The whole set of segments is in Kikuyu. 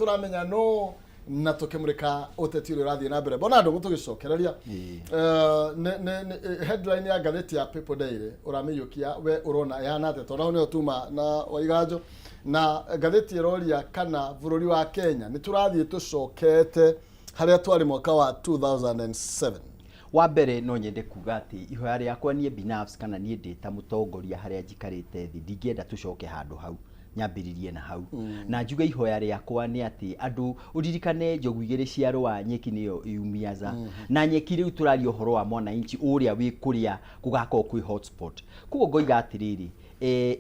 Tũramenya no na tũkĩmũrĩka ũteti ũrĩa ũrathiĩ na mbere. Bona ndũgũ tũgĩcokereria. Headline ya ngathĩti ya People Daily ũramĩiyũkia we, ũrona ĩhana atĩa? Tondũ hau nĩho tuma na Waiganjo na ngathĩti ĩroria kana bũrũri wa Kenya nĩ tũrathiĩ tũcokete harĩa twarĩ mwaka wa 2007. Wa mbere, no nyende kuga atĩ ihoya rĩakwa niĩ binafsi, kana niĩ ndĩ ta mũtongoria harĩa njikarĩte thĩ, ndingĩenda tũcoke handũ hau. Nyambĩrĩrie na hau na njuge ihoya rĩakwa nĩ atĩ andũ ũririkane njogu igĩrĩ cia rũa, nyeki nĩyo iumiaza na nyeki. Rĩu tũraria ũhoro wa mwananchi ũrĩa wĩ kũrĩa gũgakorwo kwĩ hotspot. Koguo ngoiga atĩrĩrĩ,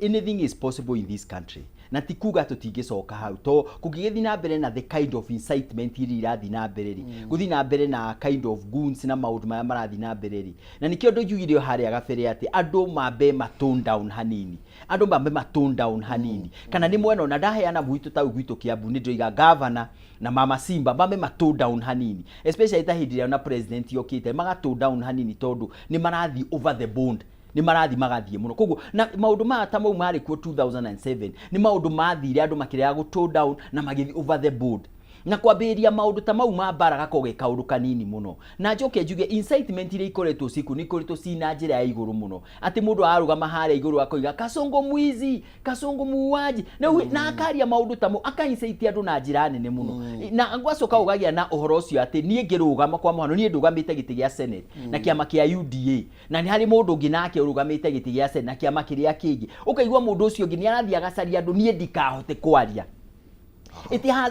anything is possible in this country, na ti kuga tũtingĩcoka hau to kũngĩgĩthiĩ na mbere na the kind of incitement iria irathiĩ na mbere rĩ, gũthiĩ na mbere na kind of goons na maũndũ marĩa marathiĩ na mbere rĩ. Na nĩkĩo ndũ njugire o harĩa gabere atĩ andũ mambe ma tone down hanini, andũ mambe ma tone down hanini, kana nĩ mwena ona ndaheana gwitũ tau gwitũ Kiambu, nĩ ndĩroiga governor na Mama Simba mambe ma tone down hanini, especially ta hĩndĩ ĩrĩa na president yokĩte, maga tone down hanini tondũ nĩ marathiĩ over the board, nĩ marathiĩ magathiĩ mũno. Koguo na maũndũ maya ta mau marĩ kuo 2007 nĩ maũndũ mathire andũ makĩrega gũ tone down na magĩthiĩ over the board na kwambĩrĩria maũndũ ta mau ma mbara gakorwo ge kaũndũ kanini mũno. Na njoke njuge incitement iria ikoretwo ciku nĩ ikoretwo cina njĩra ya igũrũ mũno, atĩ mũndũ ararũgama harĩa igũrũ akoiga "Kasongo mwizi, Kasongo muuaji" na akaria maũndũ ta mau, aka-incite andũ na njĩra nene mũno. Na gwacoka gũkagĩa na ũhoro ũcio atĩ niĩ ngĩrũgama, kwa mũhano niĩ ndũgamĩte gĩtĩ gĩa Senate na kĩama kĩa UDA, na nĩ harĩ mũndũ ũngĩ nake ũrũgamĩte gĩtĩ gĩa Senate na kĩama kĩrĩa kĩngĩ, ũkaigua mũndũ ũcio ũngĩ nĩ arathiĩ agacaria andũ niĩ ndikahote kwaria.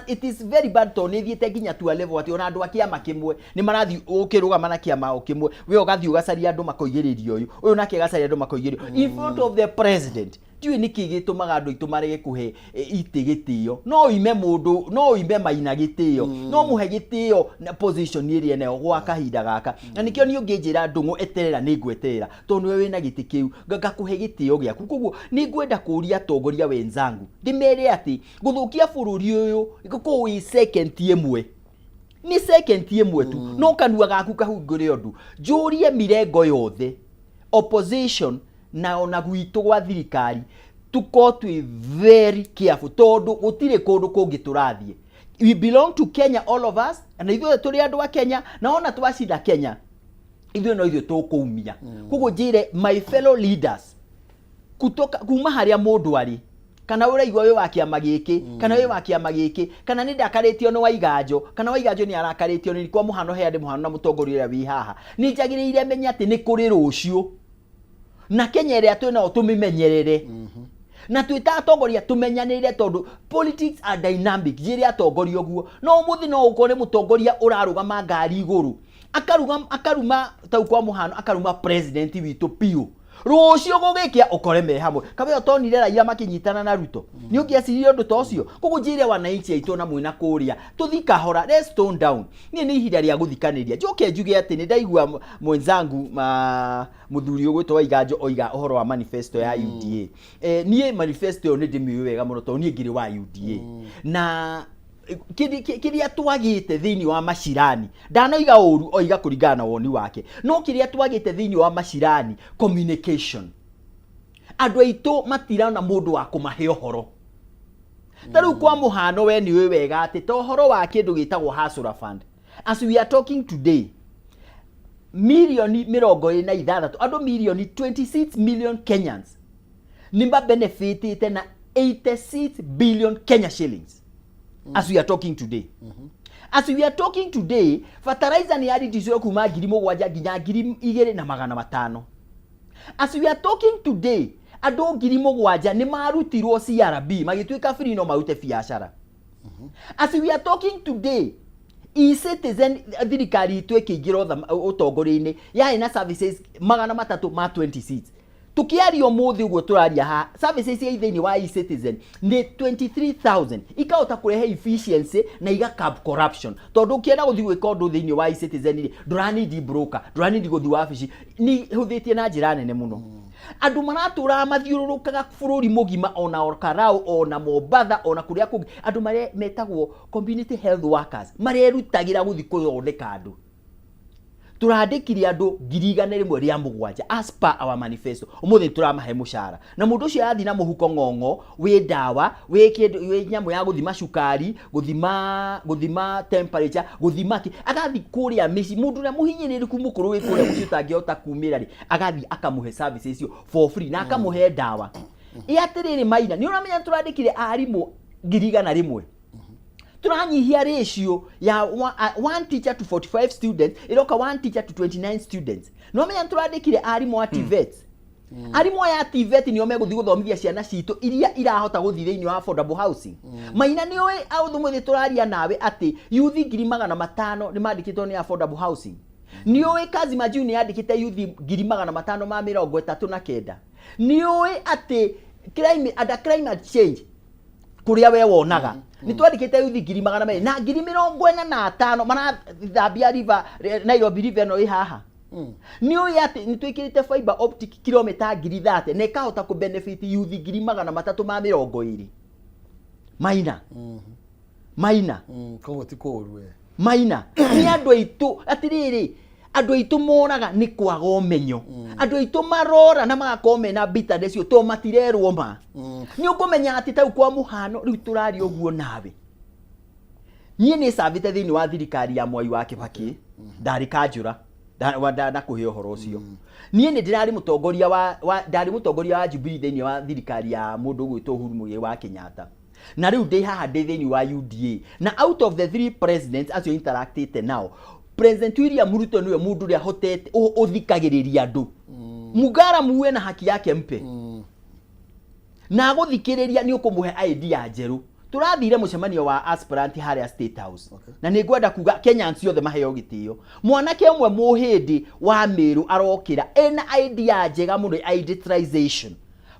It is very bad tondũ nĩ thiĩte nginya to a level atĩ ona andũ a kĩama kĩmwe nĩ marathiĩ ũkĩrũgama na kĩama o kĩmwe, we ũgathiĩ ũgacaria andũ makoigĩrĩria ũyũ, ũyũ nake agacaria andũ makoigĩrĩria in front of the president. Ndiũĩ nĩkĩ gĩtũmaga andũ aitũ marege kũhe itĩ gĩtĩo. No ũime mũndũ, no ũime Maina gĩtĩo, no mũhe gĩtĩo na position ĩrĩa enayo gwa kahinda gaka. Na nĩkĩo niĩ ũngĩnjĩra, "Ndũng'ũ, eterera," nĩ ngweterera tondũ nĩwe wĩna gĩtĩ kĩu, ngakũhe gĩtĩo gĩaku. Koguo nĩ ngwenda kũria atongoria wenzangu, ndĩmere atĩ gũthũkia bũrũri ũyũ gũkorwo wĩ second ĩmwe, nĩ second ĩmwe tu, no kanua gaku kahungũre ũndũ. Njũrie mirengo yothe, opposition na ona gwitũ gwa thirikari, tukorwo twĩ very careful tondũ gũtirĩ kũndũ kũngĩ tũrathiĩ. We belong to Kenya, all of us, na ithuĩ tũrĩ andũ a Kenya, na ona twacinda Kenya, ithuĩ no ithuĩ tũkũumia. Koguo njĩre my fellow leaders kutoka kuma harĩa mũndũ arĩ, kana ũraigua wĩ wa kĩama gĩkĩ kana wĩ wa kĩama gĩkĩ, kana nĩ ndakarĩtio nĩ Waiganjo, kana Waiganjo nĩ arakarĩtio nĩ, kwa mũhano, heande mũhano na mũtongoria ũrĩa wĩ haha, nĩ njagĩrĩire menye atĩ nĩ kũrĩ rũciũ na Kenya ĩrĩa twĩ nayo tũmĩmenyerere na twĩ ta atongoria tũmenyanĩre, tondũ politics are dynamic. Njĩre atongoria ũguo, no ũmũthĩ no ũkorwo nĩ mũtongoria ũrarũgama ngari igũrũ akaruga akaruma tau, kwa mũhano akaruma president witũ biũ, rũciũ gũgĩkĩa ũkore me hamwe. Kabe ũtonire Raila makĩnyitana na Ruto, nĩ ũngĩeciririe ũndũ ta ũcio? Koguo njĩre wananchi aitũ na mwĩna kũrĩa tũthi kahora, let's tone down. Niĩ nĩ ihinda rĩa gũthikanĩria. Njoke njuge atĩ nĩ ndaigua mwenzangu ma mũthuri ũgwĩtwo Waiganjo oiga ũhoro wa manifesto ya UDA. Niĩ manifesto ĩyo nĩ ndĩmĩũĩ wega mũno tondũ niĩ ngĩrĩ wa UDA, na kĩrĩa twagĩte thĩinĩ wa macirani, ndanoiga ũru, oiga kũringana na woni wake, no kĩrĩa twagĩte thĩinĩ wa macirani, communication. Andũ aitũ matirona mũndũ wa kũmahe ũhoro. Ta rĩu kwa mũhano, we nĩ ũĩ wega atĩ ta ũhoro wa kĩndũ gĩtagwo Hustler Fund, as we are talking today, 26 mirioni, andũ mirioni 26 million Kenyans nĩ mabenefitĩte na 86 billion Kenya shillings as we are talking today. As we are talking today, fertilizer nĩ yareducirwo kuma 7,000 nginya 2,500. As we are talking today, andũ 7,000 nĩ marutirwo CRB magĩtuĩka free no marute biacara. As we are talking today, eCitizen, thirikari itũ ĩkĩingĩra ũtongoria-inĩ yarĩ na services 326. Tukiaria ũmũthĩ ũguo tũraria haha, services cia thĩinĩ wa eCitizen nĩ 23,000, ikahota kũrehe efficiency na iga curb corruption, tondũ ũkĩenda gũthiĩ gwĩka ũndũ thĩinĩ wa eCitizen rĩ, ndũranindi broker, ndũranindi gũthiĩ wabici, nĩ hũthĩtie na njĩra nene mũno. Andũ maratũraga mathiũrũrũkaga bũrũri mũgima, ona Olkalou, ona Mombatha, ona kũrĩa kũngĩ, andũ marĩa metagwo community health workers marerutagĩra gũthiĩ gũthondeka andũ. Tũrandĩkire andũ 107,000 as per our manifesto. Ũmũthĩ tũramahe mũcara, na mũndũ ũcio arathiĩ na mũhuko ng'ong'o wĩ ndawa, wĩ kĩndũ, wĩ nyamũ ya gũthima cukari, gũthima temperature, gũthima kĩ, agathiĩ kũrĩa mĩciĩ. Mũndũ ũrĩa mũhinyĩrĩrĩku mũkũrũ wĩ kũrĩa mũciĩ ũtangĩhota kumĩra rĩ, agathiĩ akamũhe service icio for free na akamũhe ndawa. Ĩ atĩrĩrĩ Maina, nĩ ũramenya tũrandĩkire arimũ 100,000? Tũranyihia ratio ya one teacher to 45 students, ĩroka one teacher to 29 students. Nĩ wamenya nĩ tũrandĩkire arimũ a TVET? Arimũ aya a TVET nĩo megũthiĩ gũthomithia ciana citũ iria irahota gũthiĩ thĩinĩ wa affordable housing. Maina, nĩ ũĩ ũmũthĩ tũraria nawe atĩ yuthi 500,000 nĩ mandĩkĩtwo nĩ affordable housing? Nĩ ũĩ Kazi Majuu nĩ yandĩkĩte yuthi 539,000? Nĩ ũĩ atĩ under climate change kũrĩa we wonaga nĩ twandĩkĩte yuthi 245,000 marathambia river, Nairobi River ĩno ĩ haha? Nĩ ũĩ atĩ nĩ twĩkĩrĩte fiber optic kilomita 30,000 na ĩkahota kũ benefit yuthi 320,000? Maina, Maina. Koguo ti kũũru we. Maina, nĩ andũ aitũ, atĩrĩrĩ, andũ aitũ moraga nĩ kwaga ũmenyo. Andũ aitũ marora na magakorwo mena bitterness ũcio to matirerwo ma. Nĩ ũkũmenya atĩ tau kwa mũhano rĩu tũraria ũguo nawe, niĩ nĩ cavĩte thĩinĩ wa thirikari ya Mwai wa Kĩbakĩ, ndarĩ kanjũra ndakũhe ũhoro ũcio. Niĩ nĩ ndĩrarĩ mũtongoria wa ndarĩ mũtongoria wa Jubilee thĩinĩ wa thirikari ya mũndũ ũgwĩtwo Uhuru Muigai wa Kenyatta, na rĩu ndĩ haha ndĩ thĩinĩ wa UDA. Na out of the three presidents acio interactĩte nao, President William Ruto nĩwe mũndũ ũrĩa hotete ũthikagĩrĩria andũ. Mugara muwe na haki yake mpe na agũthikĩrĩria, nĩ ũkũmũhe idea njerũ. Tũrathire mũcemanio wa aspirant harĩa State House. Na nĩ ngwenda kuga Kenyans othe maheo gĩtĩo. Mwanake ũmwe mũhĩndĩ wa Mĩrũ arokĩra ena idea njega mũno ya industrialization.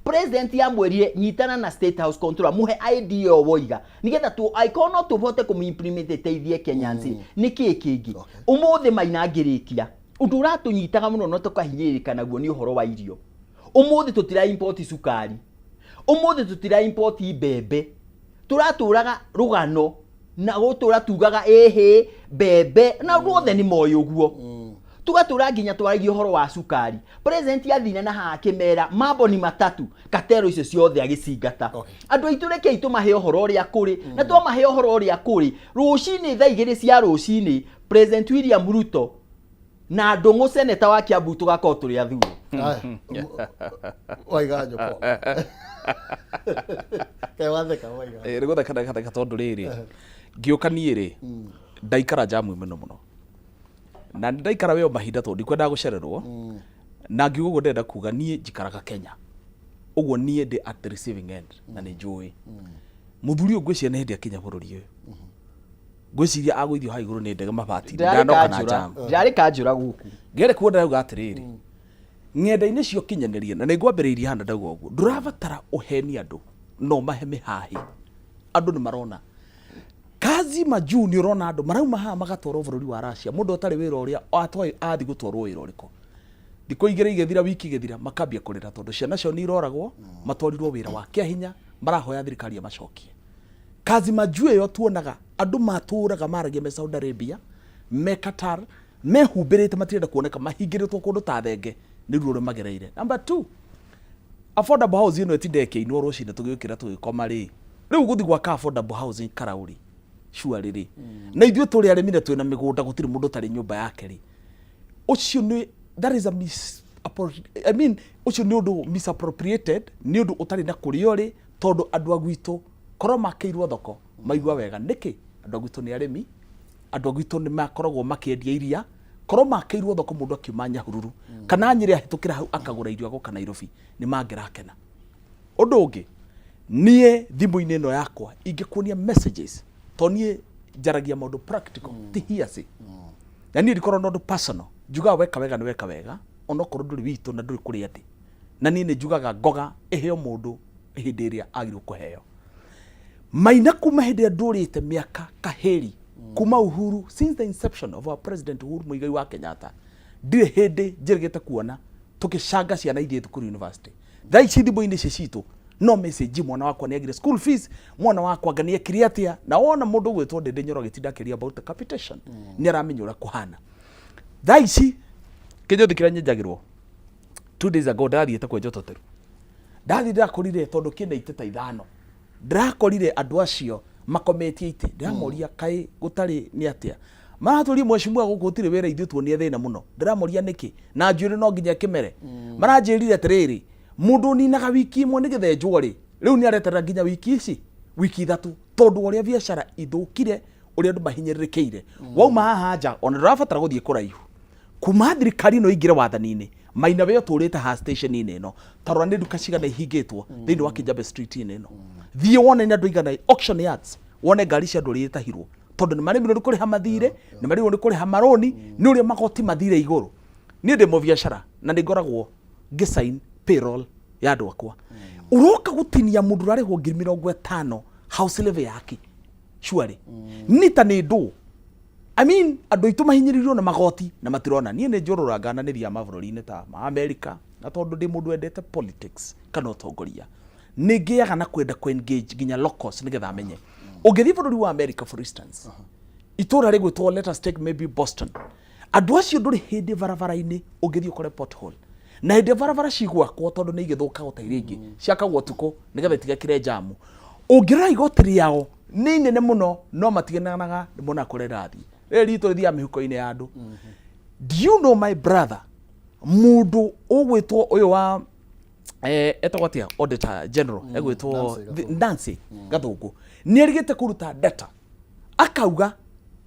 President yamwĩrire, "Nyitana na State House controller, muhe idea ĩyo woiga nĩgetha tu angĩkorwo no tũhote kũmĩ-implement ĩteithie Kenyans." Nĩ kĩĩ kĩngĩ? Ũmũthĩ Maina, ngĩrĩkia, ũndũ ũratũnyitaga mũno na tũkahinyĩrĩrĩka naguo nĩ ũhoro wa irio. Ũmũthĩ tũtira import cukari, ũmũthĩ tũtira import mbembe. Tũratũraga rũgano na gũtũra tugaga ĩhĩ mbembe na andũ othe nĩ moĩ ũguo. Tugatũra nginya twaragia ũhoro wa cukari. President athire na haha akĩmera mambo ni matatu, katero icio ciothe agĩcingata. Andũ aitũ, rekei tũmahe ũhoro ũrĩa kũrĩ, na twamahe ũhoro ũrĩa kũrĩ, rũcinĩ thaa 2 cia rũcinĩ, President William Ruto na Ndũng'ũ, seneta wa Kiambu, tũgakorwo tũrĩ athuo. Aya, waiga njũkwa kaĩ watheka, waiga? Nĩ gũtheka ndatheka tondũ rĩrĩ, ngĩũka niĩ rĩ, ndaikara jamu mũno mũno na nĩ ndaikara weo mahinda tondũ ndikwendaga gũcererwo. Na ngiuga ũguo ndĩrenda kuga niĩ njikaraga Kenya ũguo, niĩ ndĩ at the receiving end na nĩ njũĩ mũthuri ũyũ. Ngwĩciria nĩ hĩndĩ akinya bũrũri ũyũ, ngwĩciria agũithio hau igũrũ nĩ ndege mabati. Ndĩrarĩ Ndanoka na kanjũra. jamu. Ndĩrarĩ kanjũra gũkũ. Ngere kuo ndauga atĩrĩrĩ, ng'enda-inĩ cia ũkinyanĩria, na nĩ ngwambĩrĩirie hana ndauga ũguo, ndũrabatara ũheni andũ no mahe mĩhahi. Andũ nĩ marona kazi majuu, nĩ ũrona andũ marauma haha magatwarwo bũrũri wa Russia. Mũndũ atarĩ wĩra ũrĩa atwaĩ athiĩ gũtwarwo wĩra ũrĩkũ? Thikũ 2 igĩthira, wiki igĩthira, makambia kũrĩra tondũ ciana ciao nĩ iroragwo, matwarirwo wĩra wa kĩa hinya, marahoya thirikari ĩmacokie. Kazi majuu ĩyo tuonaga andũ matũraga maragia me Saudi Arabia, me Qatar, mehumbĩrĩte, matirenda kuoneka, mahingĩrĩtwo kũndũ ta thenge nĩ ruo rũrĩa magereire. Number two, affordable housing ĩno ĩtinda ĩkĩinwo rũcinĩ tũgĩũkĩra tũgĩkoma rĩ. Rĩu gũthiĩ gwaka affordable housing karaũri surely rĩ, na ithuĩ tũrĩ arĩmi na twĩna mĩgũnda, gũtirĩ mũndũ ũtarĩ nyũmba yake rĩ, ũcio nĩ that is a mis I mean, ũcio nĩ ũndũ misappropriated, nĩ ũndũ ũtarĩ na kũrĩa ũrĩ, tondũ andũ a gwitũ korwo makĩirwo thoko maigua wega. Nĩkĩ? Andũ a gwitũ nĩ arĩmi, andũ a gwitũ nĩ makoragwo makĩendia iria. Korwo makĩirwo thoko, mũndũ akiuma Nyahururu kana Nyĩrĩ ahĩtũkĩra hau akagũra irio agoka Nairobi, nĩ mangĩrakena. Ũndũ ũngĩ, niĩ thimũ-inĩ ĩno yakwa ingĩkuonia messages, to niĩ njaragia maũndũ practical, ti hearsay, na niĩ ndikoragwo na ũndũ personal. Njugaga weka wega nĩ weka wega, onokorwo ndũrĩ witũ na ndũrĩ kũrĩa ndĩ. Na niĩ nĩ njugaga ngoga ĩheo mũndũ hĩndĩ ĩrĩa agĩrĩirwo kũheo. Maina, kuma hĩndĩ ĩrĩa ndũrĩte mĩaka kahĩri, kuma Uhuru, since the inception of our President Uhuru Muigai wa Kenyatta, ndirĩ hĩndĩ njĩrĩgĩte kuona tũgĩcanga ciana ithiĩ thukuru university. Thaa ici thimũ-inĩ ici citũ no message, mwana wakwa nĩ agire school fees, mwana wakwa anga nĩ ekire atĩa. Na wona mũndũ ũgwĩtwo Ndĩndĩ Nyoro agĩtinda akĩaria about the capitation, nĩ aramenya ũrĩa kũhana. Thaa ici kĩnjũthi kĩrĩa nyenjagĩrwo, 2 days ago ndathiĩte kwenja tũteru, ndathiĩ ndĩrakorire, tondũ kĩna itĩ ta ithano, ndĩrakorire andũ acio makometie itĩ. Ndĩramoria, kaĩ gũtarĩ nĩ atĩa? Maratũria, mheshimiwa, gũkũ gũtirĩ wĩra, ithuĩ tuonie thĩna mũno. Ndĩramoria nĩkĩ na njuĩrĩ no nginya kĩmere? Maranjĩrire atĩrĩrĩ, mũndũ ũninaga wiki ĩmwe nĩ gĩthenjwo rĩ, rĩu nĩ areterera nginya wiki ici, wiki 3, tondũ ũrĩa biacara ithũkire, ũrĩa andũ mahinyĩrĩrĩkĩire. Wauma haha nja, ona ndũrabatara gũthiĩ kũraihu, kuma thirikari ĩno ĩingĩre wathani-inĩ, Maina, we ũtũrĩte haha station-inĩ ĩno, tarora nĩ nduka cigana ihingĩtwo thĩinĩ wa Kijabe street-inĩ ĩno. Thiĩ wone nĩ andũ aigana auction yards, wone ngari cia andũ ũrĩa itahirwo, tondũ nĩ maremirwo nĩ kũrĩha mathirĩ, nĩ maremirwo nĩ kũrĩha marũni, nĩ ũrĩa magoti mathire igũrũ. Niĩ ndĩ mũbiacara na nĩ ngoragwo ngĩsign payroll ya andũ akwa. Ũroka gũtinia mũndũ ũrarĩhwo 50,000 house levy yake surely nĩ ta nĩ ndũ. I mean, andũ aitũ mahinyĩrĩirio na magoti na matirona. Niĩ nĩ njũrũraga na nĩ thiaga mabũrũri-inĩ ta ma America, na tondũ ndĩ mũndũ wendete politics kana ũtongoria, nĩ ngĩaga na kwenda kũ engage nginya locals nĩgetha menye. Ũngĩthiĩ bũrũri wa America, for instance, itũra rĩgwĩtwo, let us take maybe Boston, andũ acio ndũrĩ hĩndĩ barabara-inĩ ũngĩthiĩ ũkore pothole. Na hĩndĩ ĩrĩa barabara cigwakwo, tondũ nĩ igĩthũkaga ta iria ingĩ, ciakagwo ũtukũ nĩgetha itigekĩre njamu. Ũngĩrora igoti rĩao nĩ inene mũno, no matigenanaga nĩ monaga kũrĩa rĩrathiĩ. Rĩrĩ ritũ rĩthiaga mĩhuko-inĩ ya andũ. Do you know, my brother, mũndũ ũgwĩtwo ũyũ wa etagwo atĩa, auditor general, egwĩtwo Nancy Gathũngũ. Nancy Gathũngũ, nĩ erĩgĩte kũruta data, akauga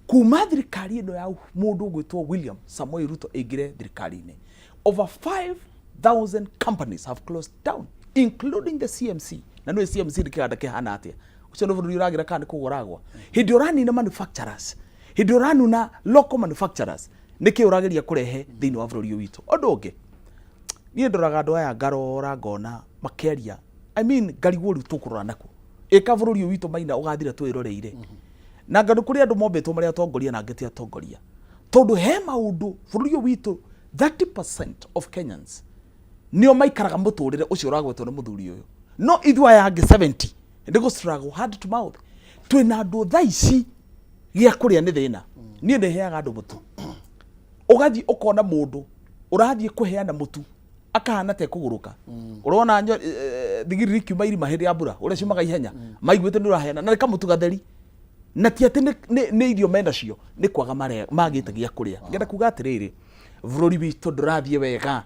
kuma thirikari ĩno ya mũndũ ũgwĩtwo William Samoei Ruto ĩingĩre thirikari-inĩ, over 5000 companies have closed down, including the CMC. Na nĩ CMC nĩ kĩganda kĩhana atĩa? Ũcio nĩ bũrũri ũragira kana nĩ kũgũragwa? Hĩndĩ ũranina manufacturers, hĩndĩ ũranuna local manufacturers, nĩkĩ ũrageria kũrehe thĩinĩ wa bũrũri ũyũ witũ? Ũndũ ũngĩ, niĩ ndoraga andũ aya, ngarora ngona makĩaria, I mean, ngarigwo rĩu tũkũrora naku ĩka bũrũri ũyũ witũ, Maina, ũgathira twĩroreire. Na ngano kũrĩ andũ mombĩtwo marĩ atongoria na angĩ ti atongoria, tondũ he maũndũ bũrũri ũyũ witũ, 30% of Kenyans nĩo maikaraga mũtũrĩre ũcio ũragwetwo nĩ mũthuri ũyũ, no ithuĩ aya angĩ 70 nĩ gũ struggle hand to mouth. Twĩna andũ thaa ici gĩa kũrĩa nĩ thĩna. Niĩ nĩ heaga andũ mũtu, ũgathiĩ ũkona mũndũ ũrathiĩ kũheana mũtu akahana te kũgũrũka. Ũrona thigiriri ikiuma irima hĩndĩ ya mbura, ũrĩa ciumaga ihenya, maiguĩte nĩ ũraheana na nĩ kamũtu gatheri, na ti atĩ nĩ irio menacio, nĩ kwaga magĩte gĩa kũrĩa. Ngenda kuga atĩrĩrĩ, bũrũri witũ ndũrathiĩ wega,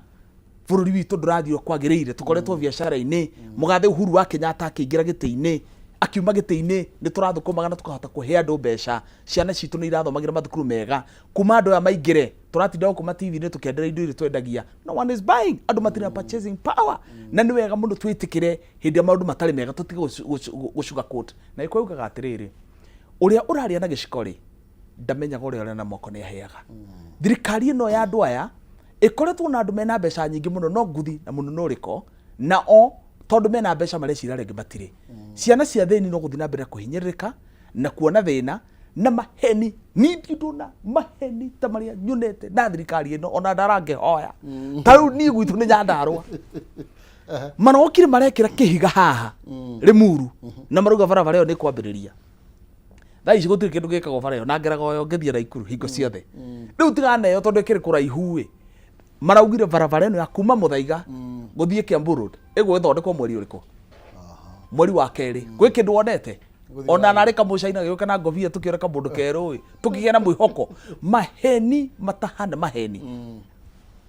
bũrũri witũ ndũrathiĩ ũrĩa kwagĩrĩire. Tũkoretwo biacara-inĩ, mũgathe Uhuru wa Kenyatta akĩingĩra gĩtĩ-inĩ, akiuma gĩtĩ-inĩ, nĩ tũrathũkũmaga na tũkahota kũhe andũ mbeca, ciana citũ nĩ irathomagĩra mathukuru mega. Kuma andũ aya maingĩre, tũratinda gũkũ ma TV-inĩ tũkĩenderea indo iria twendagia, no one is buying, andũ matirĩ na purchasing power. Na nĩ wega mũno twĩtĩkĩre hĩndĩ ĩrĩa maũndũ matarĩ mega, tũtige gũ sugarcoat. Na gĩkũyũ ugaga atĩrĩrĩ, ũrĩa ũrarĩa na gĩciko rĩ, ndamenyaga ũrĩa ũrĩa na moko nĩ aheaga. Thirikari ĩno ya andũ aya ĩkoretwo na andũ mena mbeca nyingĩ mũno, no nguthi na mũno no rĩko na o tondũ mena mbeca marecira rĩngĩ matirĩ. Ciana cia thĩni no gũthiĩ na mbere kũhinyĩrĩrĩka na kuona thĩna na maheni. Niĩ ndirĩ ndona maheni ta marĩa nyonete na thirikari ĩno, ona ndarangĩhoya. Ta rĩu niĩ gwitũ nĩ Nyandarũa, marokire marekĩra kĩhiga haha Rĩmuru na marauga barabara ĩyo nĩ kwambĩrĩria. Thaa ici gũtirĩ kĩndũ gĩkagwo bara ĩyo, na ngeraga oyo ngĩthiĩ Naikuru hingo ciothe. Rĩu tigana ĩyo tondũ ĩkĩrĩ kũraihu ĩ, maraugire barabara ĩno ya kuma Mũthaiga gũthiĩ Kiambu Road ĩgũgĩthondekwo mweri ũrĩkũ? Mweri wa kerĩ. Gwĩ kĩndũ wonete? Ona narĩ kamũcaina gĩũka na ngobia, tũkĩona kamũndũ kerũ ĩ, tũkĩgĩa na mwĩhoko. Maheni matahana maheni.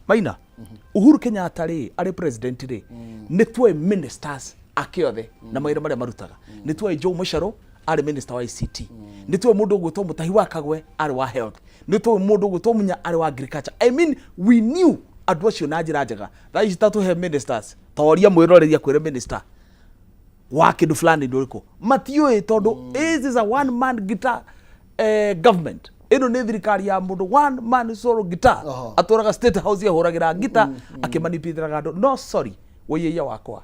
Maina, Uhuru Kenyatta rĩ, arĩ president rĩ, nĩ tuoĩ ministers ake othe na mawĩra marĩa marutaga. Nĩ tuoĩ Joe Mũcerũ arĩ minister wa ICT, nĩ tuoĩ mũndũ ũgwĩtwo Mũtahi wa Kagwe arĩ wa health, nĩ tuoĩ mũndũ ũgwĩtwo Munya arĩ wa agriculture. I mean, we knew andũ acio na njĩra njega. Thaa ici ta tũhe ministers, toria mwĩroreri akwĩre minister wa kĩndũ fulani nĩ ũrĩkũ, matiũĩ, tondũ this is a one man guitar government. Ĩno nĩ thirikari ya mũndũ, one man solo guitar. Atũraga State House, ahũragĩra ngita akĩmanipĩtĩraga andũ. No sorry, wĩyĩia wakwa,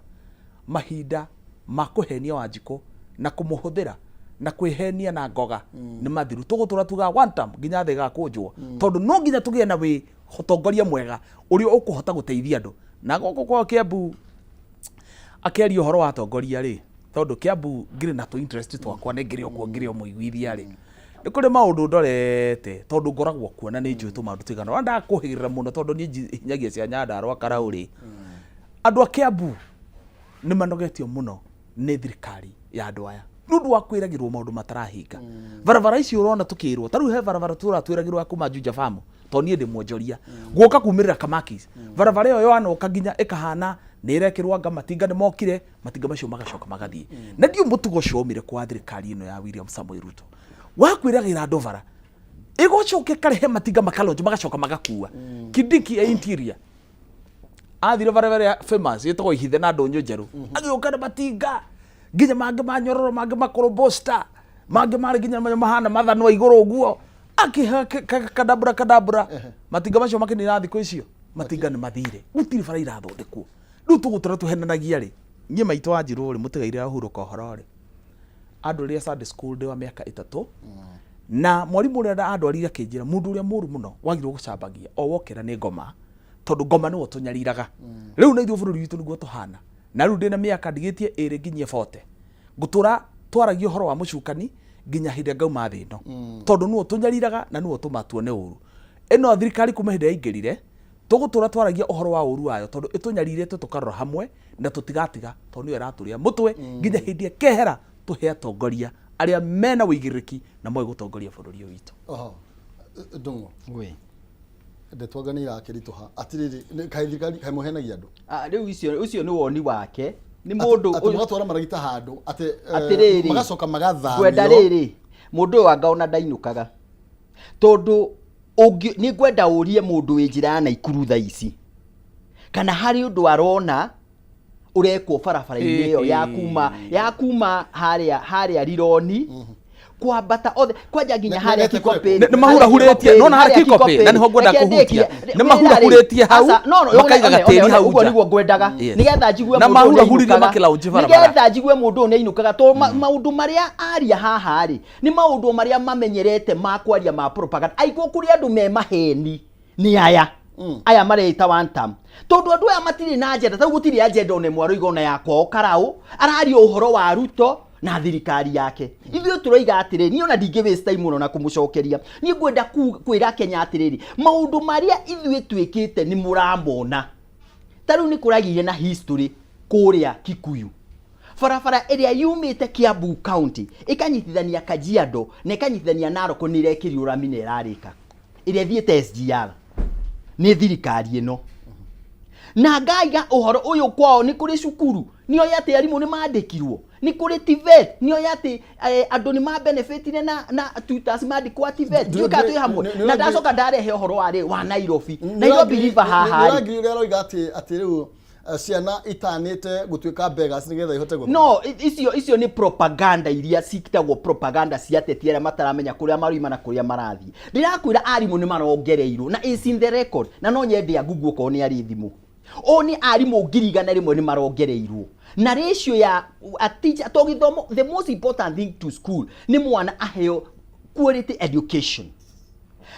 mahinda ma kũhenia Wanjikũ na kũmũhũthĩra na kwĩhenia na ngoga nĩ mathiru. Tũgũtũra tugaga one term nginya thĩ ĩgakũnjwo, tondũ no nginya tũgĩe na wĩ ũtongoria mwega ũrĩa ũkũhota gũteithia andũ. Na gũkũ kwao Kiambu, akĩaria ũhoro wa atongoria rĩ, tondũ Kiambu ngĩrĩ na tũ interest twakwa, nĩ ngĩrĩ o kuo, ngĩrĩ o mũiguithia rĩ. Nĩ kũrĩ maũndũ ndorete tondũ ngoragwo kuo na nĩ njũĩ tũmaũndũ tũigana ũna. Ndakũhĩgĩrĩra mũno tondũ niĩ hinyagia cia Nyandarũa Karaũ rĩ. Andũ a Kiambu nĩ manogetio mũno nĩ thirikari ya andũ aya nĩ ũndũ wa kwĩragĩrwo maũndũ matarahinga. Barabara ici ũrona tũkĩrwo, ta rĩu he barabara tũra twĩragĩrwo ya kuma Juja Farm, tondũ niĩ ndĩ mwonjoria, gũka kumĩrĩra Kamakis. Barabara ĩyo yanoka nginya ĩkahana nĩ ĩrekĩrwo anga matinga nĩ mokire, matinga macio magacoka magathiĩ. Na ndiũĩ mũtugo ũcio waumire kwa thirikari ĩno ya William Samoei Ruto wa kwĩragĩra andũ bara ĩgocoka ĩkarehe matinga makalonji magacoka magakua. Kindiki ya interior athire barabara ĩrĩa famous ĩtagwo Ihithe na Ndũnyũ Njerũ, agĩũka na matinga nginya mangĩ ma nyororo, mangĩ makũrũ bosta, mangĩ marĩ nginya mahana mathanwa igũrũ ũguo, akĩha kadabura kadabura matinga macio makĩnina thikũ icio matinga nĩ mathire, gũtirĩ bara irathondekwo. Rĩu tũgũtũra tũhenanagia rĩ, niĩ maitũ wa Njirũ rĩ, mũtigaire ahurũka ũhoro rĩ, andwarire Sunday school ndĩ wa mĩaka 3, na mwarimũ ũrĩa andwarire akĩnjĩra mũndũ ũrĩa mũru mũno wagĩrĩirwo gũcambagia o wokĩra nĩ ngoma, tondũ ngoma nĩwe ũtũnyariraga. Rĩu na ithuĩ bũrũri witũ nĩguo tũhana, na rĩu ndĩna mĩaka ndigĩtie 2 nginyie 40, ngũtũra twaragia ũhoro wa mũcukani nginya hĩndĩ ĩrĩa ngauma thĩ ĩno, tondũ nĩwe ũtũnyariraga na nĩwe ũtũmaga tuone ũru. Ĩno thirikari kuma hĩndĩ ĩrĩa yaingĩrire, tũgũtũra twaragia ũhoro wa ũru wayo, tondũ ĩtũnyarirĩte tũkarora hamwe na tũtigatiga, tondũ nĩyo ĩratũrĩa mũtwe nginya hĩndĩ ĩkehera tũhe atongoria arĩa mena ũigĩrĩrĩki na moĩ gũtongoria bũrũri ũyũ witũ. Oho, Ndung'u. Ngũĩ. Ndeto anga nĩ irakĩritũha. Atirĩrĩ, kaĩ thirikari kaĩ mũhenagia andũ? Ah, rĩu icio ũcio nĩ woni wake. Nĩ mũndũ Atĩ mũgatwara maragita handũ, atĩ Atĩrĩrĩ, magacoka magathamio. Ngwenda rĩrĩ, mũndũ ũyũ anga ona ndainũkaga. Tondũ nĩ ngwenda ũrie mũndũ wĩ njĩra ya Naikuru thaa ici, kana harĩ ũndũ arona ũrekwo barabara-inĩ ĩyo ya kuma, ya kuma harĩa, harĩa Rironi, kwambata othe, kwanja nginya harĩa Kikopĩ. Nĩ mahurahurĩtie, nona harĩa Kikopĩ, na nĩho ngwenda kũhutia. Nĩ mahurahurĩtie hau, makaiga gatĩri hau Ũguo nja. nĩguo ngwendaga. Nĩgetha njigue Na mũndũ ũyũ mahurahurire nĩainũkaga. makĩlaunch barabara. Nĩgetha njigue mũndũ ũyũ nĩainũkaga, tondũ maũndũ marĩa aria haha rĩ, nĩ maũndũ marĩa mamenyerete ma kwaria ma propaganda. Aigua kũrĩ andũ me maheni nĩ aya. Aya mareita one term. Tondũ andũ aya matirĩ na agenda, ta rĩu gũtirĩ agenda ona ĩmwe aroiga ona ya kwao Karau, araria ũhoro wa Ruto na thirikari yake. Ithuĩ tũroiga atĩrĩrĩ, niĩ ona ndingĩ waste time mũno na kũmũcokeria. Niĩ ngwenda kwĩra Kenya atĩrĩrĩ, maũndũ marĩa ithuĩ twĩkĩte nĩ mũramona. Ta rĩu nĩ kũragĩire na history kũrĩa Kikuyu. Barabara ĩrĩa yumĩte Kiambu County ĩkanyitithania Kajiado na ĩkanyitithania Narok nĩ ĩrekĩrirwo rami na ĩrarĩka. Ĩrĩa ĩthiĩte SGR nĩ thirikari ĩno. Na ngaiga ũhoro ũyũ kwao nĩ kũrĩ cukuru, nĩ oĩ atĩ arimũ nĩ mandĩkirwo, nĩ kũrĩ TVET, nĩ oĩ atĩ andũ nĩ mabenefitire na tutors mandĩkwo a TVET. Ndiũĩ kana twĩ hamwe. Na ndacoka ndarehe ũhoro wa rĩ, wa Nairobi. Nairobi River haha rĩ. Nĩ ũrĩa aroiga atĩ rĩu ciana itanĩte gũtuĩka beggars nĩgetha ihote gũthoma. No, icio nĩ propaganda iria citagwo propaganda cia ateti arĩa mataramenya kũrĩa maroima na kũrĩa marathiĩ. Ndĩrakwĩra arimũ nĩ marongereirwo na it's in the record, na no nyende a Google okorwo nĩ arĩ thimũ. Ũũ nĩ arimũ 100,000 nĩ marongereirwo. Na ratio ya a teacher, to gĩthomo, the most important thing to school nĩ mwana aheo quality education.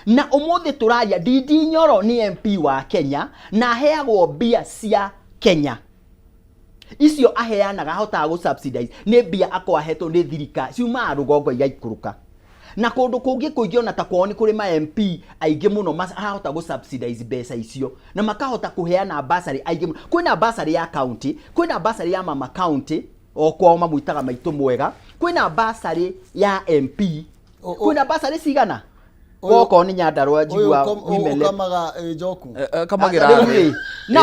Na ũmũthĩ tũraria Ndindi Nyoro nĩ MP wa Kenya na aheagwo mbia cia Kenya. Icio aheanaga ahotaga gũ subsidize nĩ mbia akoragwo ahetwo nĩ thirikari ciumaga rũgongo igaikũrũka. Na kũndũ kũngĩ kũingĩ ona ta kwao nĩ kũrĩ ma MP aingĩ mũno mahota gũ subsidize mbeca icio na makahota kũheana bursary aingĩ mũno. Kwĩna bursary ya county, kwĩna bursary ya mama county, o kwao mamwĩtaga maitũ mwega, kwĩna bursary ya MP, kwĩna bursary cigana? Goko nĩ Nyandarua njigua women rep. Ũkamaga njoku. Akamagĩra Rĩu thĩ. rĩ, no,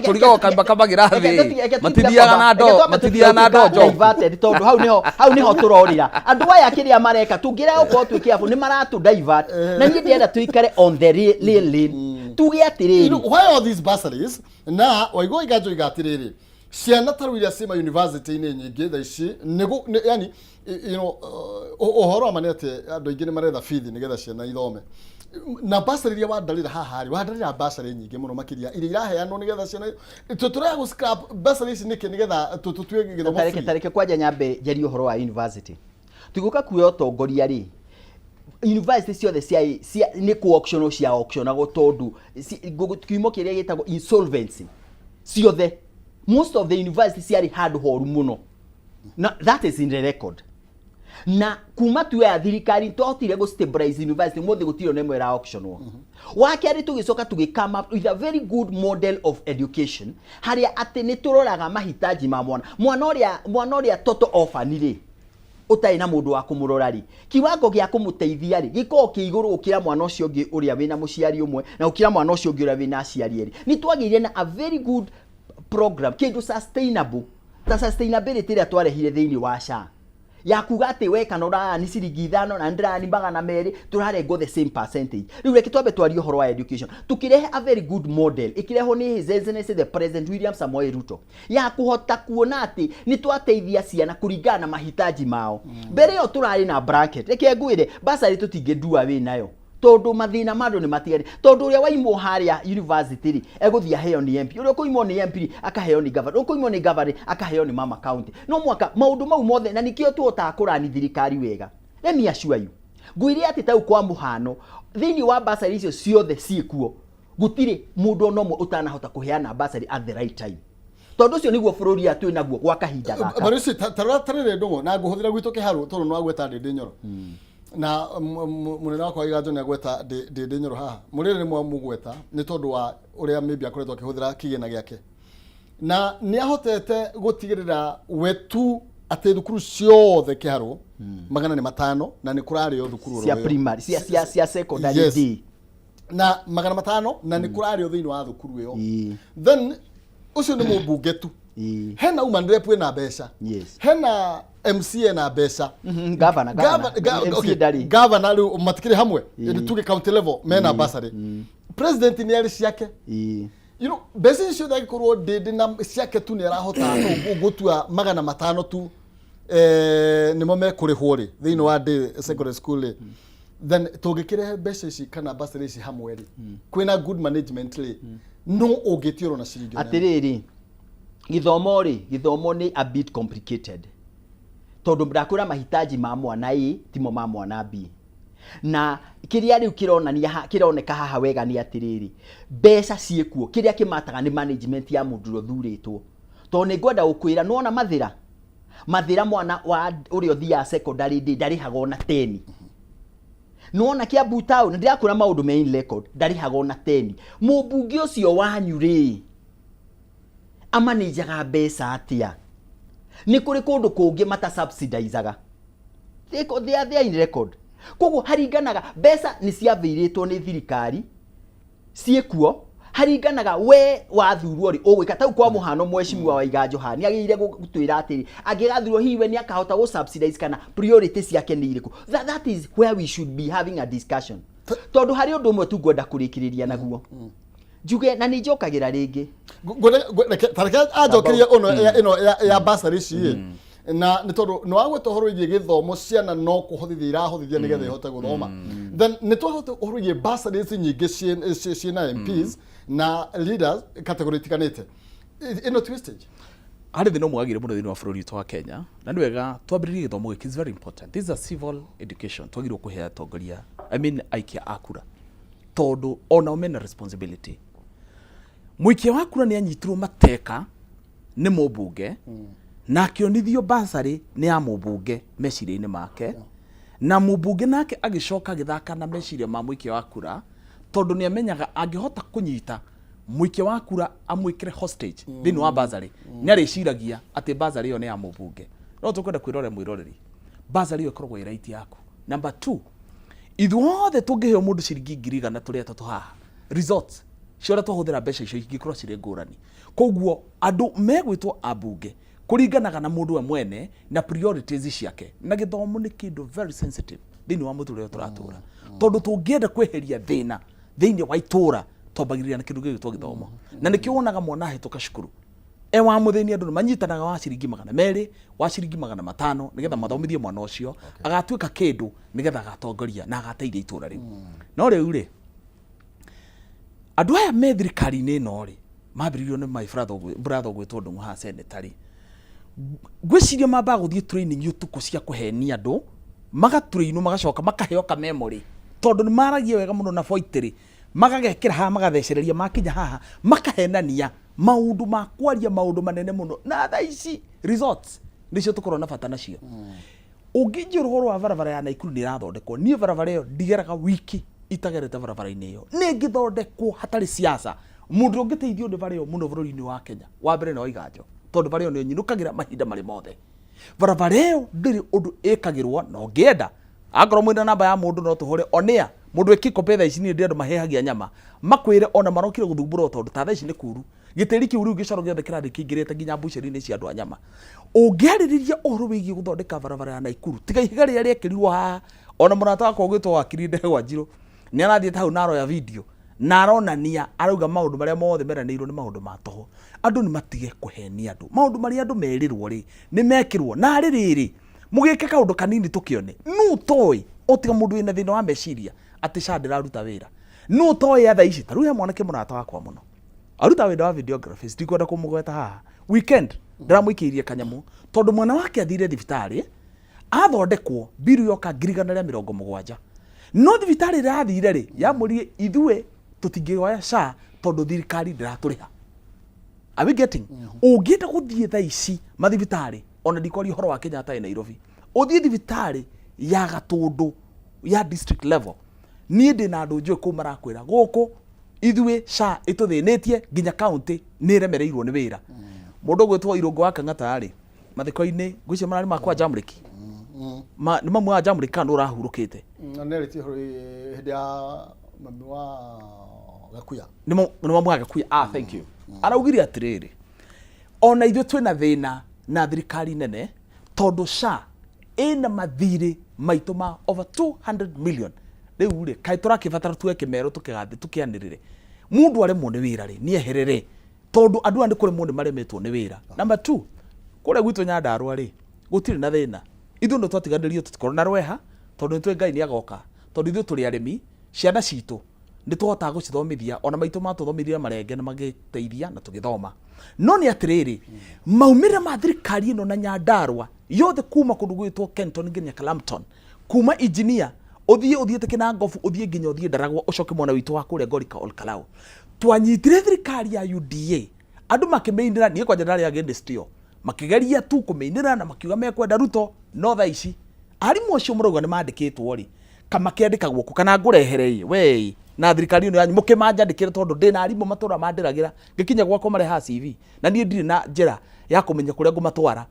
Tũrigagwo makamagĩra thĩ. Matithiaga na ndoo, matithiaga na ndoo njoku. Diverted, tondũ hau nĩho tũrorĩra. Andũ aya kĩrĩa mareka, tũngĩrega gũkorwo twĩ careful, nĩ maratũ divert. Na niĩ ndĩrenda tũikare on the real lane. Tuge atĩrĩrĩ. You know, why all these bursaries? Na waigua iganjo iga atĩrĩrĩ, ciana ta rĩu iria ciĩ ma university-inĩ nyingĩ thaa ici, yani, you know, ũhoro wa ma nĩ atĩ andũ aingĩ nĩ maretha bithi nĩgetha ciana ithome. Na bursary iria wandarĩra haha rĩ, wandarĩra bursary nyingĩ mũno makĩria iria iraheanwo nĩgetha ciana tũraya gũ scrap bursary ici nĩkĩ nĩgetha tũtue gĩthomo free? Tareke kwanja nyambe njarie ũhoro wa university. Tũgĩũka kuoya ũtongoria rĩ, university ciothe cia nĩ kũ auction cia auctionagwo tondũ kiumo kĩrĩa gĩtagwo insolvency ciothe, most of the university ciarĩ handũ horu mũno. Na that is in the record. Na kuma tuoya thirikari twahotire gũ stabilize university, mũthĩ gũtirĩ ona ĩmwe ĩra auctionwo. Wa kerĩ, tũgĩcoka tũgĩ come up with a very good model of education, harĩa atĩ nĩ tũroraga mahitaji ma mwana, mwana ũrĩa toto orphan rĩ, ũtarĩ na mũndũ wa kũmũrora rĩ, kiwango gĩa kũmũteithia rĩ, gĩkoragwo kĩ igũrũ gũkĩra mwana ũcio ũngĩ ũrĩa wĩna mũciari ũmwe, na gũkĩra mwana ũcio ũngĩ ũrĩa wĩna aciari erĩ. Nĩ twagĩire na a very good program, kĩndũ sustainable, ta sustainability ĩrĩa twarehire thĩinĩ wa SHA, ya kuga atĩ we kana ũrarani ciringi 5 na ndĩrarani 200, tũrarengwo the same percentage. Rĩu reke twambe twarie ũhoro wa education. Tũkĩrehe a very good model ĩkĩrehwo nĩ His Excellency the President William Samoei Ruto, ya kũhota kuona atĩ nĩ twateithia ciana kũringana na mahitaji mao. Mbere ĩyo tũrarĩ na blanket. Reke ngwĩre, basarĩ tũtingĩndua wĩ nayo, tondũ mathĩna ma andũ nĩ matigane, tondũ ũrĩa waimwo harĩa university rĩ, egũthiĩ aheo nĩ MP, ũrĩa ũkũimwo nĩ MP rĩ, akaheo nĩ governor, ũrĩa ũkũimwo nĩ governor akaheo nĩ mama county. No mwaka maũndũ mau mothe, na nĩkĩo tũhotaga kũrani thirikari wega. Let me assure you, ngwĩre atĩ tau kwa mũhano, thĩinĩ wa basarĩ icio ciothe ciĩkuo, gũtirĩ mũndũ ona ũmwe ũtanahota kũheana basarĩ at the right time, tondũ ũcio nĩguo bũrũri ũyũ twĩ naguo gwa kahinda gaka. Baruci, tarora tarĩrĩ ndũng'ũ na ngũhũthĩra gwitũ kĩharũ, tondũ nĩ wagweta Ndĩndĩ Nyoro, na mũnene wakwa Iganjo nĩ agweta Ndĩndĩ Nyoro haha. Mũrĩrĩ nĩ mwamũgweta nĩ tondũ wa ũrĩa maybe akoretwo akĩhũthĩra kĩgĩna gĩake, na nĩ ahotete gũtigĩrĩra we tu atĩ thukuru ciothe kĩharũ 500, na nĩ kũrarĩo thukuru oro cia ĩyo. Primary, cia secondary. D. Na 500, na nĩ kũrarĩo thĩinĩ wa thukuru ĩyo. Then ũcio nĩ mũmbunge tu. Hena woman rep ĩna mbeca. Hena MCA na mbeca. Governor, governor. MCA ndarĩ. Governor rĩu matikĩrĩ hamwe. Tuge county level mena bursary. President nĩ arĩ ciake. Mbeca icio ciothe, angĩkorwo ndĩndĩ na ciake tu nĩ arahota gũtua 500 tu, nĩmo mekũrĩhwo rĩ, thĩinĩ wa day secondary school rĩ, then tũngĩkĩrehe mbeca ici kana bursary ici hamwe rĩ, kwĩna good management rĩ, no ũngĩtiũrwo na ciringi ona ĩmwe? Atĩrĩrĩ, gĩthomo rĩ, gĩthomo nĩ a bit complicated, tondũ ndakwĩra mahitaji ma mwana A timo ma mwana B. Na kĩrĩa rĩu kĩronania kĩroneka haha wega nĩ atĩrĩrĩ, mbeca ciĩkuo, kĩrĩa kĩmataga nĩ management ya mũndũ ũrĩa ũthurĩtwo. Tondũ nĩ ngwenda gũkwĩra, nĩwona mathĩra mathĩra, mwana wa ũrĩa ũthiaga secondary ndĩ ndarĩhaga ona 10. Nĩwona Kiambu town, ndĩrakwĩra maũndũ me in record, ndarĩhaga ona 10. Mũmbunge ũcio wanyu rĩ, amanĩjaga mbeca atĩa? Nĩ kũrĩ kũndũ kũngĩ mata subsidizaga. They are in record. Koguo haringanaga, mbeca nĩ ciambĩirĩtwo nĩ thirikari, ciĩkuo, haringanaga we wathurwo rĩ, ũgwĩka tau. Kwa mũhano, mheshimiwa Waiganjo haha nĩ agĩrĩire gũtwĩra atĩrĩ, angĩgathurwo hihi we nĩ akahota gũ subsidize, kana priority ciake nĩ irĩkũ. That is where we should be having a discussion, tondũ harĩ ũndũ ũmwe tu ngwenda kũrĩkĩrĩria naguo, njuge, na nĩ njokagĩra rĩngĩ. Tareke anjokerie ĩno ĩno ya bursary ici ĩ, na nĩ tondũ nĩ wagweta ũhoro wĩgiĩ gĩthomo, ciana no kũhothithia irahotithia nĩgetha ihote gũthoma. Then nĩ twahota ũhoro wĩgiĩ bursaries nyingĩ ciĩna MPs na leaders category itiganĩte. Ĩno ti wastage? Harĩ thĩna ũmwe wagĩire mũno thĩinĩ wa bũrũri witũ wa Kenya, na nĩ wega twambĩrĩrie gĩthomo gĩkĩ, is very important. This is a civil education twagĩrĩirwo kũhe atongoria, I mean aikia a kura, tondũ onao mena responsibility. Mũikia wa kura nĩ anyitirwo mateka nĩ mũmbunge, na akĩonithio basarĩ nĩ ya mũmbunge meciria-inĩ make, na mũmbunge nake agĩcoka agĩthaka na meciria ma mũikia wa kura, tondũ nĩ amenyaga angĩhota kũnyita mũikia wa kura amwĩkĩre hostage thĩinĩ wa basarĩ, nĩ arĩciragia atĩ basarĩ ĩyo nĩ ya mũmbunge. No tũkwenda kwĩrorera mwĩroreri, basarĩ ĩyo ĩkoragwo ĩ right yaku. Number two, ithuothe tũngĩheo mũndũ ciringi 100,000 tũrĩ atatũ haha, results cia ũrĩa twahũthĩra mbeca icio ingĩkorwo cirĩ ngũrani. Koguo andũ megwĩtwo ambunge kũringanaga na mũndũ we mwene na priorities ciake. Na gĩthomo nĩ kĩndũ very sensitive thĩinĩ wa mũtũrĩre ũrĩa tũratũra, tondũ tũngĩenda kweheria thĩna thĩinĩ wa itũra, twambagĩrĩria na kĩndũ gĩgwĩtwo gĩthomo. Na nĩkĩo wonaga mwana ahĩtũka cukuru e wa mũthĩni, andũ nĩ manyitanaga wa ciringi 200, wa ciringi 500, nĩgetha mathomithie mwana ũcio agatuĩka kĩndũ, nĩgetha agatongoria na agateithia itũra rĩu. No rĩu rĩ, andũ aya me thirikari-inĩ ĩno rĩ, mambĩrĩirio nĩ my brother brother ũgwĩtwo Ndung'u haha, senator rĩ, ngwĩciria mambaga gũthiĩ training ũtukũ cia kũhenia andũ, magatrainwo, magacoka makaheo ka memory, tondũ nĩ maragia wega mũno na boitĩrĩ, magagekĩra haha, magathecereria, makinya haha makahenania maũndũ ma kwaria maũndũ manene mũno. Na thaa ici results nĩcio tũkorwo na bata nacio. Ũngĩnjĩra ũhoro wa barabara ya Naikuru nĩ ĩrathondekwo, niĩ barabara ĩyo ndigeraga wiki itagerete barabara-inĩ ĩyo. Nĩ ĩngĩthondekwo hatarĩ siasa. Mũndũ ũrĩa ũngĩteithio nĩ bara ĩyo mũno bũrũri-inĩ wa Kenya, wa mbere nĩ Waiganjo, tondũ bara ĩyo nĩyo nyinũkagĩra mahinda marĩ mothe. Barabara ĩyo ndĩrĩ ũndũ ĩkagĩrwo na ũngĩenda, akorwo mwĩna namba ya mũndũ no tũhũre on air, mũndũ wĩ Kikopey thaa ici niĩ ndĩ andũ mahehagia nyama, makwĩre ona marokire gũthumbũrwo tondũ ta thaa ici nĩ kuru. Gĩtĩri kĩu rĩu gĩcoro gĩothe kĩrathiĩ kĩingĩrĩte nginya mbucĩrĩ-inĩ cia andũ a nyama. Ũngĩarĩrĩria ũhoro wĩgiĩ gũthondeka barabara ya Naikuru, tiga ihiga rĩrĩa rĩekĩrirwo haha, ona mũrata wakwa ũgwĩtwo Wakiri Ndegwa Njirũ nĩ arathiĩte hau na aroya video na aronania, arauga maũndũ marĩa mothe meranĩirwo nĩ maũndũ ma tũhũ. Andũ nĩ matige kũhenia andũ. Maũndũ marĩa andũ merĩrwo rĩ, nĩ mekĩrwo. Na arĩ rĩrĩ, mũgĩke kaũndũ kanini tũkĩone, nũ ũtoĩ, o tiga mũndũ wĩna thĩna wa meciria, atĩ SHA ndĩraruta wĩra. Nũ ũtoĩ thaa ici, ta rĩu he mwanake mũrata wakwa mũno, aruta wĩra wa videography ndikwenda kũmũgweta haha weekend ndĩramũikĩirie kanyamũ tondũ mwana wake athire thibitarĩ athondekwo mbiru yoka 170,000 no thibitarĩ ĩrĩa athire rĩ yamũrire ithuĩ tũtingĩoya SHA tondũ thirikari ndĩratũrĩha. Are we getting? Ũngĩenda gũthiĩ thaa ici mathibitarĩ ona ndikwaria ũhoro wa Kenyatta ĩ Nairobi, ũthiĩ thibitarĩ ya Gatũndũ ya district level, niĩ ndĩna andũ njũĩ kũu marakwĩra gũkũ ithuĩ SHA ĩtũthĩnĩtie nginya county nĩ ĩremereirwo nĩ wĩra. Mũndũ ũgwĩtwo Irũngũ wa Kang'ata rĩ, mathiko-inĩ ngwĩciria mararĩ ma kwa Jamriki, nĩ mamu wa Jamriki kana nũ ũrahurũkĩte? Na nĩ arĩtie ũhoro hĩndĩ ya mami wa Gakuya. Nĩ mamu wa Gakuya, ah, thank you. Araugire atĩrĩrĩ, ona ithuĩ twĩna thĩna na thirikari nene tondũ SHA ĩna mathirĩ maitũ ma over 200 million. Rĩu rĩ, kaĩ tũrakĩbatara tuoe kĩmero tũkĩgathe tũkĩanĩrĩre mũndũ aremwo nĩ wĩra rĩ, nĩ eherere, tondũ andũ aya nĩ kũremwo nĩ maremetwo nĩ wĩra. Number 2, kũrĩa gwitũ Nyandarua rĩ, gũtirĩ na thĩna. Ithuĩ no twatiganĩrio tũtikorwo na rweha, tondũ nĩ tũĩ Ngai nĩ agoka, tondũ ithuĩ tũrĩ arĩmi, ciana citũ nĩ tũhotaga gũcithomithia, ona maitũ matũthomithirie marenge na magĩteithia na tũgĩthoma. No nĩ atĩrĩrĩ, maumĩrĩra ma thirikari ĩno na Nyandarua yothe kuma kũndũ gwĩtwo Kenton nginya Clampton, kuma engineer ũthiĩ ũthiĩte Kinangofu, ũthiĩ nginya ũthiĩ Ndaragwa, ũcoke mwena witũ wa kũrĩa Ngorika Olkalou, twanyitire thirikari ya UDA, andũ makĩmĩinĩra, niĩ kwanja ndarĩ against ĩyo, makĩgeria tu kũmĩinĩra na makiuga mekwenda Ruto, no thaa ici arimũ acio mũrauga nĩ mandĩkĩtwo rĩ, kamakĩandĩkagwo kũ? Kana ngũrehere ĩ we ĩ na thirikari ĩno yanyu mũkĩmanjandĩkĩre, tondũ ndĩna arimũ matũra mandĩragĩra, ngĩkinya gwakwa marehaga CV na niĩ ndirĩ na njĩra ya kũmenya kũrĩa ngũmatwara.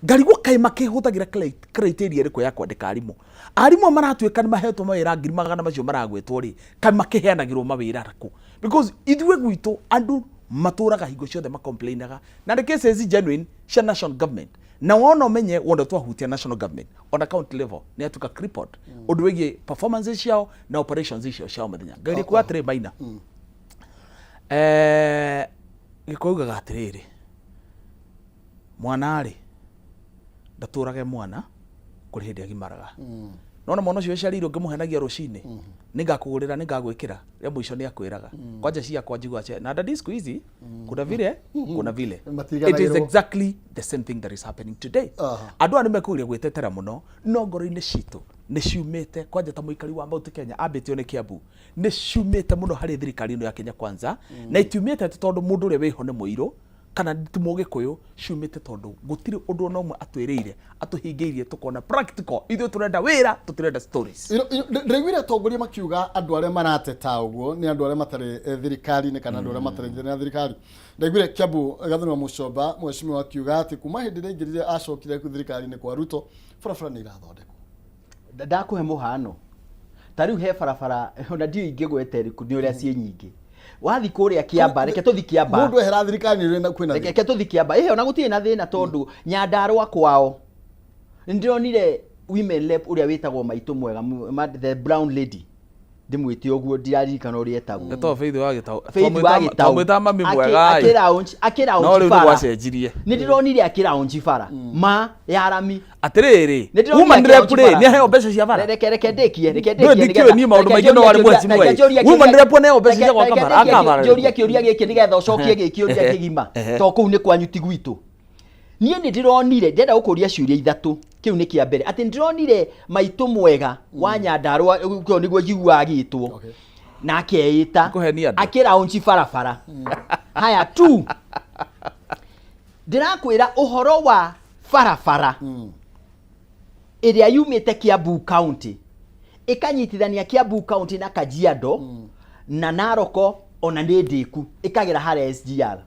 Ngarigwo kaĩ makĩhũthagĩra criteria ĩrĩkũ ya kwandĩka arimũ. Arimũ maratuĩka nĩ mahetwo mawĩra ngiri magana macio maragwetwo rĩ, kaĩ makĩheanagĩrwo mawĩra kũ? Because ithuĩ gwitũ andũ matũraga hingo ciothe macomplainaga, na nĩ cases genuine cia national government. Na wona ũmenye wona twahutia national government ona county level nĩ yatuĩka crippled ũndũ wĩgiĩ performances ciao na operations icio ciao mũthenya. Ngeria kuga atĩrĩ Maina, Gĩkũyũ ugaga atĩrĩrĩ, mwana rĩ ndatũrage mwana kũrĩ hĩndĩ agimaraga. Nona mwana ũcio ũciarĩirwo ngĩmũhenagia rũcinĩ, nĩngakũgũrĩra, nĩngagwĩkĩra, rĩa mũico nĩ akwĩraga. Kwanja ciakwa njiguaga cia na daddy siku hizi kuna vile kuna vile. It is Matiganagĩrwo. exactly the same thing that is happening today. Andũ aya nĩ mekũgeria gwĩtetera mũno, no ngoro-inĩ citũ nĩ ciumĩte, kwanja ta mũikari wa Mount Kenya ambĩtio nĩ Kiambu, nĩ ciumĩte mũno harĩ thirikari ĩno ya Kenya Kwanza, na itiumĩte atĩ tondũ mũndũ ũrĩa wĩho nĩ mũirũ kana ti mũgĩkũyũ, ciumĩte tondũ gũtirĩ ũndũ ona ũmwe atwĩrĩire atũhingĩirie tũkona practical. Ithuĩ tũrenda wĩra, tũtirenda stories. Ndĩraiguire atongoria makiuga andũ arĩa marateta ũguo nĩ andũ arĩa matarĩ thirikari-inĩ kana andũ arĩa matarĩ na thirikari. Ndaiguire Kiambu Gathoni wa Mũcomba mheshimiwa akiuga atĩ kuma hĩndĩ ĩrĩa aingĩrire acokire thirikari-inĩ kwa Ruto, barabara nĩ irathondekwo. Ndakũhe mũhano, ta rĩu he barabara ona ndiũĩ ingĩgweta ĩrĩkũ nĩ ũrĩa ciĩ nyingĩ. Wathi kũrĩa Kĩamba, reke tũthi Kĩamba. Mũndũ ehera thirikari nĩ ũrĩa kwĩna thĩna. Reke tũthi Kĩamba. Ĩhĩ ona gũtirĩ na thĩna tondũ Nyandarũa kwao nĩ ndĩronire women rep ũrĩa wĩtagwo Maitũ Mwega, the brown lady, ndĩmwĩte ũguo ndiraririkana ũrĩa etagwo. Etagwo Faith wa Gĩtaũ. Faith wa Gĩtaũ. Twamwĩtaga mami mwega ĩ. Akĩ No rĩu launch nĩ bara. gwacenjirie. Nĩ ndĩronire akĩ launch bara ma ya rami. Atĩrĩrĩ, Nĩ ndĩronire woman akĩ rep launch rĩ, bara. nĩ aheo mbeca cia bara. Reke reke ndĩkie, reke Ndũĩ ndĩkie ndikĩũĩ niĩ maũndũ maingĩ no warĩ mheshimiwa ĩ. Woman rep nĩ mbeca cia gwaka bara, aka bara Njũrie rĩkũ? kĩũria gĩkĩ nĩgetha ũcokie gĩkĩũria kĩgima. To kũu nĩ kwanyu ti gwitũ. Niĩ nĩ ndĩronire, ndĩrenda gũkũria ciũria ithatũ, kĩu nĩ kĩa mbere, atĩ nĩ ndĩronire maitũ mwega wa Nyandarũa, ũguo nĩguo njiguaga agĩtwo, na akeĩta, Nĩkũhenia andũ. akĩ launch barabara. Haya, tu ndĩrakwĩra ũhoro wa barabara. Ĩrĩa yumĩte Kiambu County ĩkanyitithania Kiambu County na Kajiado na Naroko, ona nĩ ndĩku ĩkagera harĩa SGR.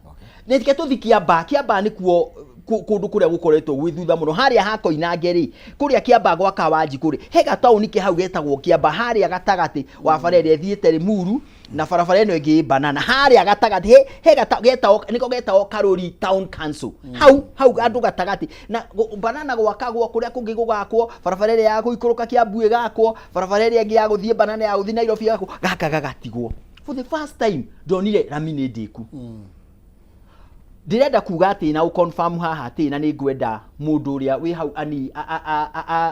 Nĩ reke tũthi Kiambaa. Kiambaa nĩkuo kũndũ kũrĩa gũkoretwo gwĩ thutha mũno, harĩa ha Koinange rĩ, kũrĩa Kiambaa gwa Kawanjikũ rĩ, he gataũni ke hau getagwo Kiambaa, harĩa gatagatĩ wa bara ĩrĩa ĩthiĩte Limuru na barabara ĩno ĩngĩ ĩ Banana, harĩa gatagatĩ he getagwo, nĩko getagwo Karuri Town Council. Hau andũ gatagatĩ na Banana gwakagwo, kũrĩa kũngĩ gũgakwo, barabara ĩrĩa ya gũikũrũka Kiambu ĩgakwo, barabara ĩrĩa ĩngĩ ya gũthiĩ Banana, ya gũthiĩ Nairobi ĩgakwo, gaka gagatigwo. For the first time ndonire rami nĩ ndĩku. Ndĩrenda kuga atĩ na gũ-confirm haha atĩ na nĩ ngwenda mũndũ ũrĩa wĩ hau ani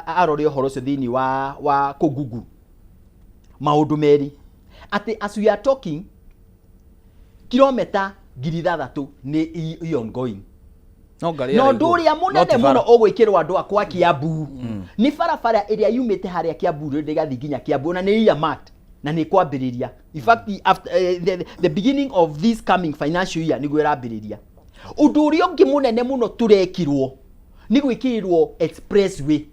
arore ũhoro ũcio thĩinĩ wa kũ-Google maũndũ merĩ, atĩ as we are talking, kilomita 6,000 nĩ i ongoing. No ngari Na yarĩ ũndũ igũrũ. ũrĩa No mũnene ti bara. mũno ũgwĩkĩrwo andũ akwa Kiambu nĩ barabara ĩrĩa yumĩte harĩa Kiambu Road ĩgathiĩ nginya Kiambu, na nĩ earmarked na nĩ kwambĩrĩria. In fact, after, the beginning of this coming financial year nĩguo ĩrambĩrĩria. Ũndũ ũrĩa ũngĩ mũnene mũno tũrekirwo nĩ gwĩkĩrĩrwo expressway,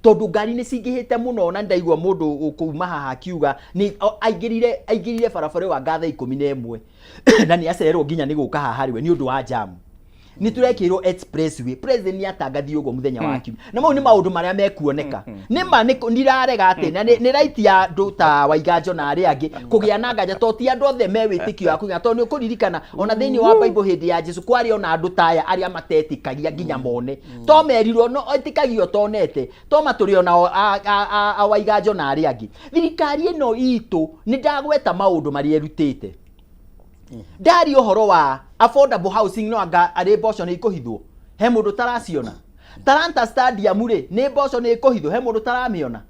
tondũ ngari nĩ cingĩhĩte mũno, na ndaigua mũndũ kuma haha akiuga nĩ aingĩrire barabara ĩyo anga thaa 11 na nĩ acererwo nginya nĩ gũka haha harĩ we nĩ ũndũ wa jam. Nĩ tũrekĩrwo expressway, president nĩ atangathire ũguo mũthenya wa kiumia, na mau nĩ maũndũ marĩa mekuoneka. Nĩ ma nĩ ndirarega atĩ na nĩ right ya andũ ta Waiganjo na arĩa angĩ kũgĩa na nganja, tondũ ti andũ othe me wĩtĩkio wa kũgĩa, tondũ nĩ ũkũririkana ona thĩinĩ wa Bible hĩndĩ ya Jesu kwarĩ ona andũ ta aya arĩa matetĩkagia nginya mone, to merirwo no ĩtĩkagio tonete to matũrĩ ona a Waiganjo na arĩa angĩ. Thirikari ĩno itũ nĩ ndagweta maũndũ marĩa ĩrutĩte. Ndaria ũhoro wa affordable housing, no anga arĩ mboco nĩ ikũhithwo, he mũndũ taraciona? Talanta Stadium rĩ, nĩ mboco nĩ ĩkũhithwo, he mũndũ taramĩona?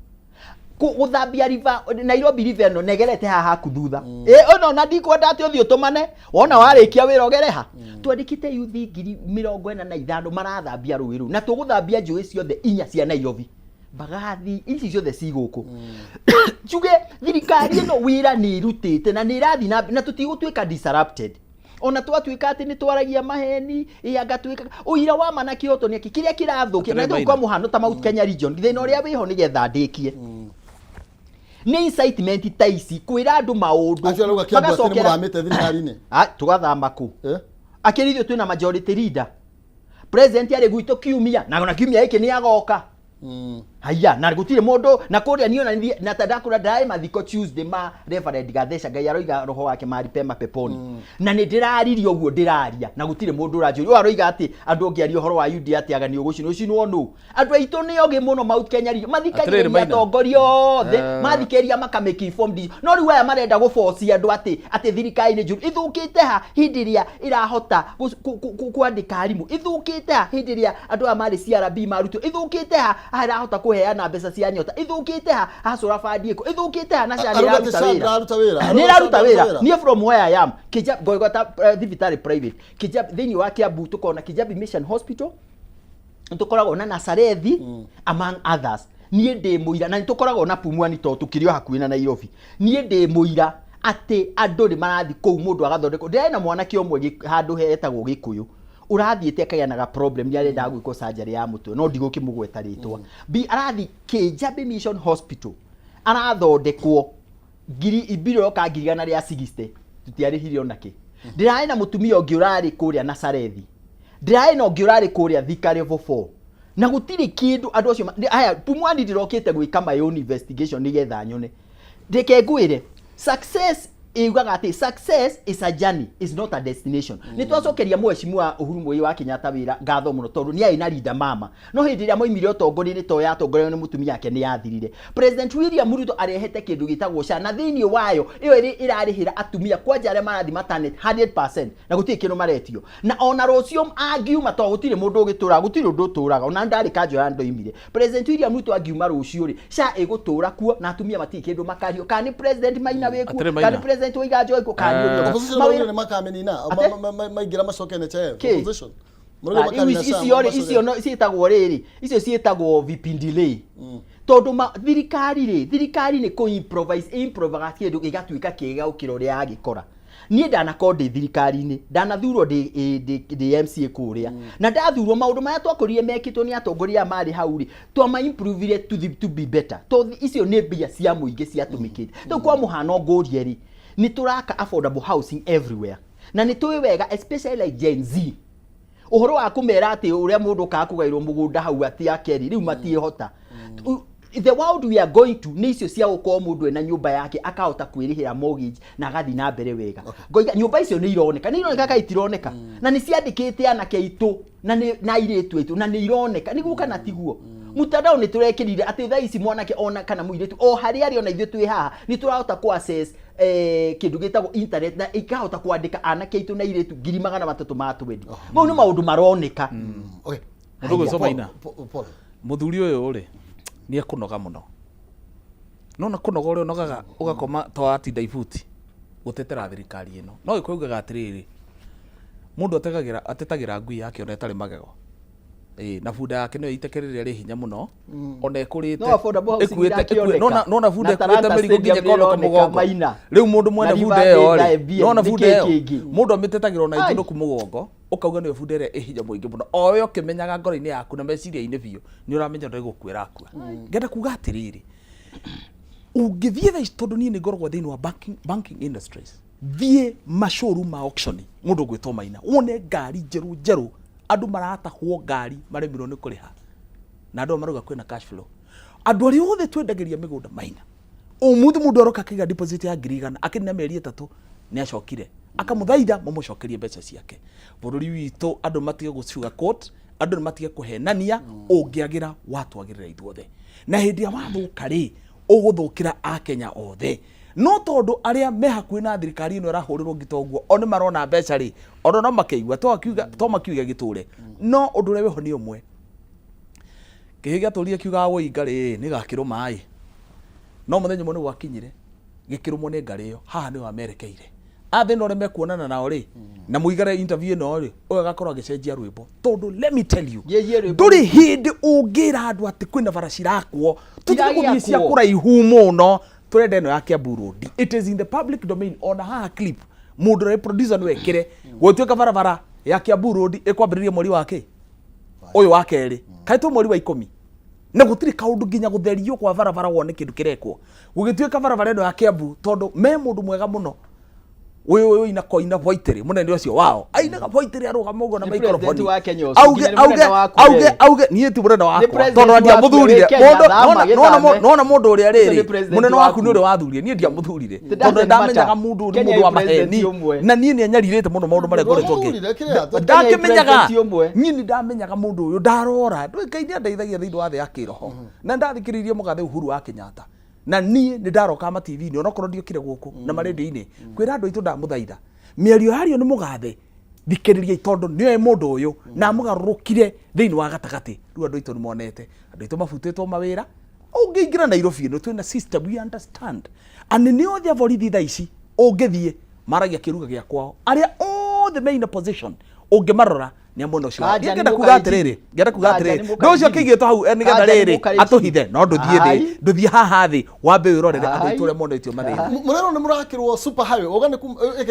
Gũthambia river, Nairobi River ĩno negerete haha haku thutha ĩ ĩno, na ndikwenda atĩ ũthiĩ ũtũmane wona warĩkia wĩra ũgere ha. Twandĩkĩte yuthi 45,000 marathambia rũĩ rũu, na tũgũthambia njũĩ ciothe inya cia Nairobi, Mbagathi ici ciothe ci gũkũ. Njuge thirikari ĩno wĩra nĩ ĩrutĩte na nĩ ĩrathiĩ na mbere, na tũtigũtuĩka disrupted ona twatuĩka atĩ nĩ twaragia maheni. Ĩ anga tuĩka ũira wa ma na kĩhoto nĩ akĩ kĩrĩa kĩrathũkia na Atĩrĩ, rĩu kwa mũhano ta Mount Kenya region, thĩna ũrĩa wĩho nĩgetha ndĩkie nĩ incitement ta ici, kwĩra andũ maũndũ Acio arauga Kiambu atĩ nĩ mũthamĩte thirikari-inĩ. Ah, tũgathama kũ? Eh? Akĩrĩ ithuĩ twĩna majority leader, president arĩ gwitũ kiumia na kiumia gĩkĩ nĩ agoka. Haya, na gũtirĩ mũndũ na kũrĩa niĩ ona niĩ na ta ndakũra ndarĩ mathiko Tuesday ma Reverend Gatheca, Ngai aroiga roho wake mahali pema peponi, na nĩ ndĩraririe ũguo ndĩraria na gũtirĩ mũndũ ũranjũria. Ũyũ aroiga atĩ andũ ũngĩaria ũhoro wa UDA atĩ aga nĩ ũgũcinwo ũcinwo nũ? Andũ aitũ nĩ ogĩ mũno Mount Kenya region, Atĩrĩrĩ, mathikagĩrĩria Maina. atongoria othe, mathikĩrĩria makamake informed decision. No rĩu aya marenda gũbocia andũ atĩ thirikari nĩ njũru. Ĩthũkĩte ha hĩndĩ ĩrĩa ĩrahota kwandĩka arimũ? Ĩthũkĩte ha hĩndĩ ĩrĩa andũ aya marĩ CRB marutwo? Ĩthũkĩte ha ha ĩrahota kũheana mbeca cia nyota? Ĩthũkĩte ha hacũra bandi ĩko? Ĩthũkĩte ha na SHA nĩ Arauga atĩ ĩraruta SHA wĩra? ndĩraruta wĩra. Nĩ Arauga ĩraruta SHA wĩra. ndĩraruta wĩra. Niĩ from where I am, ngwĩgwata thibitarĩ private Kijabi, thĩinĩ wa Kiambu tũkoragwo na Kijabi Mission Hospital, tũkoragwo na Nasarethi, among others. Niĩ ndĩ mũira na nĩ tũkoragwo na Pumwani tondũ tũkĩrĩ o hakuhĩ na Nairobi. Niĩ ndĩ mũira atĩ andũ nĩ marathiĩ kũu mũndũ agathondekwo. Ndĩrarĩ na mwanake ũmwe handũ hetagwo Gĩkũyũ ũrathiĩte akagĩa na ga problem, nĩ arendaga gwĩkwo surgery ya mũtwe, no ndigũkĩmũgweta rĩtwa. Bi arathiĩ Kijabi Mission Hospital arathondekwo ngiri ibiro yoka 160,000, tũtiarĩhire ona kĩ. Ndĩrarĩ na mũtumia ũngĩ ũrarĩ kũrĩa Nasarethi, ndĩrarĩ na ũngĩ ũrarĩ kũrĩa Thika level 4 na gũtirĩ kĩndũ andũ acio aya Pumwani. Ndĩrokĩte gwĩka my own investigation nĩgetha nyone. Reke ngwĩre, success ĩugaga atĩ success is a journey, is not a destination. Nĩ twacokeria mheshimiwa Uhuru Muigai wa Kenyatta wĩra ngatho mũno tondũ nĩ arĩ na rinda mama, no hĩndĩ ĩrĩa moimire ũtongoria-inĩ to yatongorio nĩ mũtumia wake nĩ yathirire. President William Ruto arehete kĩndũ gĩtagwo SHA, na thĩinĩ wayo ĩyo ĩrarĩhĩra atumia kwanja arĩa marathiĩ maternity 100% na gũtirĩ kĩndũ maretio. Na ona rũciũ angiuma, tondũ gũtirĩ mũndũ ũgĩtũraga, gũtirĩ ũndũ ũtũraga, ona ndarĩ kanjo ya ndoimire, President William Ruto angiuma rũciũ rĩ, SHA ĩgũtũra kuo na atumia matirĩ kĩndũ makario, kana nĩ President Maina wĩkuo, Atĩrĩ, kana Maina. nĩ President Waiganjo wĩkuo, kana nĩ ũrĩa ũngĩ. Opposition Mawĩra- maraugire nĩ makamĩnina. Atĩ? Maingĩra macoke NHIF. Kĩ? Opposition maraugire Ah, rĩu makamĩnina SHA, icio rĩ, macoke- icio no ciĩtagwo rĩrĩ, icio ciĩtagwo vipindilei, tondũ thirikari rĩ, thirikari nĩ kũ improvise improvaga kĩndũ gĩgatuĩka kĩega gũkĩra ũrĩa yagĩkora. Niĩ ndanakorwo ndĩ thirikari-inĩ, ndanathurwo ndĩ ndĩ ndĩ MCA kũrĩa, na ndathurwo maũndũ marĩa twakorire mekĩtwo nĩ atongoria aya marĩ hau rĩ, twama improvire to be better, tondũ icio nĩ mbia cia mũingĩ ciatũmĩkĩte. Rĩu kwa mũhano ngũrie rĩ, nĩ tũraka affordable housing everywhere, na nĩ tũĩ wega especially like Gen Z, ũhoro wa kũmera atĩ ũrĩa mũndũ okaga kũgaĩrwo mũgũnda hau atĩ ake rĩ, rĩu matiĩhota. The world we are going to nĩ icio cia gũkorwo mũndũ ena nyũmba yake, akahota kwĩrĩhĩra mortgage na agathiĩ na mbere wega. Ngoiga nyũmba icio nĩ ironeka, nĩ ironeka kana itironeka? Na nĩ ciandĩkĩte anake aitũ na nĩ na airĩtu aitũ, na nĩ ironeka, nĩguo kana tiguo? Mtandao nĩ tũrekĩrire atĩ thaa ici mwanake ona kana mũirĩtu o harĩa arĩ, ona ithuĩ twĩ haha nĩ tũrahota kũ access kĩndũ gĩtagwo internet, na ikahota kwandĩka anake aitũ na airĩtu 320,000. Mau nĩ maũndũ maroneka. Okay. Mũndũ ũgwĩtwo Maina. Paul. Mũthuri ũyũ rĩ, nĩ ekũnoga mũno. Nona kũnoga ũrĩa ũnogaga ũgakoma ta watinda ibuti gũtetera thirikari ĩno. No Gĩkũyũ ugaga atĩrĩrĩ, mũndũ ategagĩra atetagĩra ngui yake ona ĩtarĩ magego. Ĩĩ, na bunda yake nĩyo iteke rĩrĩa rĩ hinya mũno, ona ĩkũrĩte. No affordable housing irakĩoneka. Nona bunda Na ĩkuĩte Talanta mĩrigo nginya Stadium ĩkonoka nĩĩroneka, mũgongo. Maina. Rĩu mũndũ mwene Na bunda River ĩyo Bay rĩ, MBM, nona nĩkĩĩ bunda ĩyo, kĩngĩ? mũndũ amĩtetagĩra ona Ai. ĩtũnũku mũgongo, ũkauga nĩyo bunda ĩrĩa ĩ hinya mũingĩ mũno. O we ũkĩmenyaga ngoro-inĩ yaku na meciria-inĩ biũ, nĩ ũramenya nĩ gũkua ĩrakua. Ngenda kuga atĩrĩrĩ, ũngĩthiĩ thaa ici, tondũ niĩ nĩ ngoragwo thĩinĩ wa banking industries, thiĩ ma showroom ma auction, mũndũ ũgwĩtwo Maina, wone ngari njerũ njerũ, andũ maratahwo ngari maremirwo nĩ kũrĩha, na andũ aya marauga kwĩna cash flow. Andũ arĩa othe twendagĩria mĩgũnda, Maina, ũmũthĩ mũndũ aroka akaiga deposit ya 100,000, akĩnina mĩeri 3 nĩ acokire akamũthaitha mamũcokerie mbeca ciake. Bũrũri witũ andũ matige gũ sugar coat, andũ nĩ matige kũhenania. Ũngĩagĩra watwagĩrĩra ithuothe, na hĩndĩ ĩrĩa wathũka rĩ, ũgũthũkĩra akenya othe. No tondũ arĩa me hakuhĩ na thirikari ĩno ĩrahũrĩrwo ngita ũguo, o nĩ marona mbeca rĩ, ona no makĩigua to makiuga gĩtũre. No ũndũ ũrĩa wĩho nĩ ũmwe, kĩhĩ gĩatũrire kiugaga woi ngarĩ nĩ gakĩrũma ĩ, no mũthenya ũmwe nĩ gwakinyire gĩkĩrũmwo nĩ ngarĩ ĩyo. Haha nĩho amerekeire a thĩna ũrĩa mekuonana nao rĩ, na mũigare interview ĩno rĩ, ũyũ agakorwo agĩcenjia rwĩmbo, tondũ let me tell you, Njenjie rwĩmbo. Ndũrĩ hĩndĩ ũngĩra andũ atĩ kwĩna bara cirakwo. Tũtige gũthiĩ cia Iragĩakwo. kũraihu mũno, tũrenda ĩno ya Kiambu Road. It is in the public domain, ona haha clip mũndũ ũrĩa producer no ekĩre gũtuĩka barabara ya Kiambu Road ĩkwambĩrĩria mweri wa kĩ ũyũ wa kerĩ, kaĩ twĩ mweri wa 10 na gũtirĩ kaũndũ nginya gũtherio kwa barabara wone kĩndũ kĩrekwo. Gũgĩtuĩka barabara ĩno ya Kiambu, tondũ me mũndũ mwega mũno ũyũ ũyũ ina koina Boitĩrĩ, mũnene ũcio wao ainaga Boitĩrĩ arũgama ũguo na Nĩ maikroboni. president wa Kenya ũcio, Auge nginya nĩ mũnene auge waku auge we. Auge niĩ ti mũnene wakwa, president tondũ waku ndiamũthurire. wĩ Kenya, Mũndũ thama, nona gĩthame. nona mũndũ ũrĩa Ũcio nĩ rĩrĩ president mũnene waku waku. nĩ ũrĩa wathurire, niĩ ndiamũthurire, It tondũ doesn't ndamenyaga matter. mũndũ ũyũ nĩ Kenya mũndũ wa ĩ president maheni ũmwe. na niĩ nĩ anyarirĩte mũno maũndũ marĩa ngoretwo ngĩ Ndwamũthurire, kĩrĩa? Kenya ĩ ndakĩmenyaga president ũmwe. Niĩ nĩ ndamenyaga mũndũ ũyũ ndarora ndũĩ Ngai nĩ andeithagia thĩinĩ wa thĩ ya kĩroho, na ndathikĩrĩirie mũgathe Uhuru wa Kenyatta, na niĩ nĩ ndarokaga ma TV-inĩ onokorwo ndiokire gũkũ na marendio-inĩ kwĩra andũ aitũ, ndamũthaitha, mĩario yario nĩ mũgathe thikĩrĩriai, tondũ nĩoĩ mũndũ ũyũ na amũgarũrũkire thĩinĩ wa gatagatĩ. Rĩu andũ aitũ nĩ monete andũ aitũ mabutĩtwo mawĩra. Ũngĩingĩra Nairobi ĩno, twĩna system, we understand, anene othe a borithi thaa ici ũngĩthiĩ maragia kĩruga gĩa kwao. Arĩa othe me in a position ũngĩmarora nĩ a mwena ũcio wao. Kanja Niĩ ngenda nĩ kuga mũkarinjini. atĩrĩrĩ, ngenda kuga Kanja atĩrĩrĩ, nĩ ndũ ũcio mũkarinjini. kĩigĩtwo hau nĩgetha Kanja nĩ rĩrĩ mũkarinjini. atũhithe, no ndũthiĩ thĩ, Ai. ndũthiĩ haha thĩ wambe wĩrorere andũ Ai. aitũ ũrĩa monetio mathĩna. Mũrerwo nĩ mũrakĩrwo super highway uga nĩ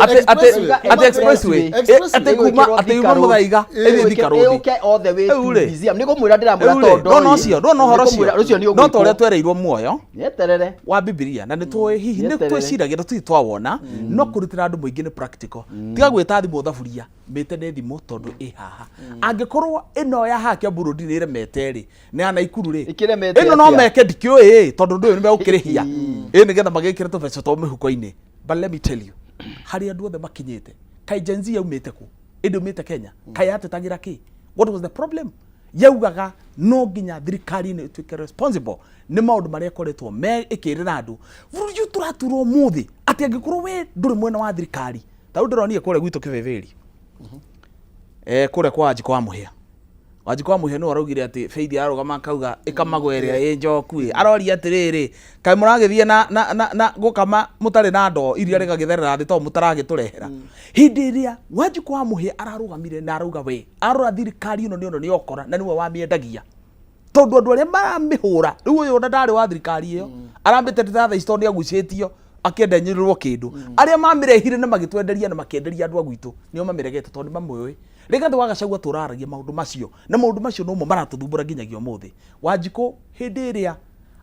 Atĩ atĩ expressway, atĩ kuma Ĩgwĩkĩrwo atĩ Thika uma Road. Mũthaiga ĩthiĩ Thika Road. Ĩũke all the way Rĩu to rĩ. museum. Nĩ ngũmwĩra ndĩramwĩra Rĩu rĩ, tondũ ndona ĩ, ũcio, ndona ũhoro nĩ ngũmwĩra- ũcio ũcio nĩ no ta ũrĩa ũgwĩkwo. twereirwo muoyo Nĩeterere. Wa Bibilia, na nĩ tũĩ hihi nĩ Nĩeterere. twĩciragia na tũtirĩ twawona, no kũrutĩra andũ mũingĩ nĩ practical. Tiga gwĩta thimũ thaburia, mĩte nĩ thimũ tondũ ĩ haha. Angĩkorwo ĩno ya haha Kiambu Road nĩ ĩremete rĩ, nĩ ya Naikuru rĩ, Ĩkĩremete ĩno no atĩa? meke ndikĩũĩ ĩ, tondũ ndũĩ nĩ megũkĩrĩhia ĩ nĩgetha magĩkĩre tũbeca twa mĩhuko-inĩ. But let me tell you, harĩa andũ othe makinyĩte, kaĩ Gen Z yaumĩte kũ? Ĩndĩ umĩte Kenya, kaĩ yatetagĩra kĩ? What was the problem? Yaugaga no nginya thirikari ĩno ĩtuĩke responsible nĩ maũndũ marĩa ĩkoretwo me ĩkĩrĩra andũ. Bũrũri ũyũ tũratura ũmũthĩ atĩ angĩkorwo we ndũrĩ mwena wa thirikari, ta rĩu ndĩronire kũrĩa gwitũ Kĩbĩbĩri, kũrĩa kwa Wanjikũ wa Mũhĩa, Wanjikũ wa Mũhĩa nĩwe araugire atĩ Faith ararũgama akauga ĩkamagwo ĩrĩa ĩ njoku ĩ, aroria atĩrĩrĩ, kaĩ mũragĩthiĩ na gũkama mũtarĩ na ndoo, iria rĩgagĩtherera thĩ tondũ mũtaragĩtũrehera? Hĩndĩ ĩrĩa Wanjikũ wa Mũhĩa ararũgamire na arauga we arora thirikari ĩno nĩ ono nĩ okora na nĩwe wamĩendagia, tondũ andũ arĩa maramĩhũra rĩu, ũyũ ona ndarĩ wa thirikari ĩyo, arambĩte thaa ici tondũ nĩ agucĩtio. Akĩenda nyĩrĩrwo kĩndũ. Arĩa mamĩrehire na magĩtwenderia na makĩenderia andũ a gwitũ nĩo mamĩregete tondũ nĩ mamũĩ. Rigathĩ wa Gachagua tũraragia maũndũ macio na maũndũ macio nomo maratũthumbũra nginyagia ũmũthĩ. Wanjikũ hĩndĩ ĩrĩa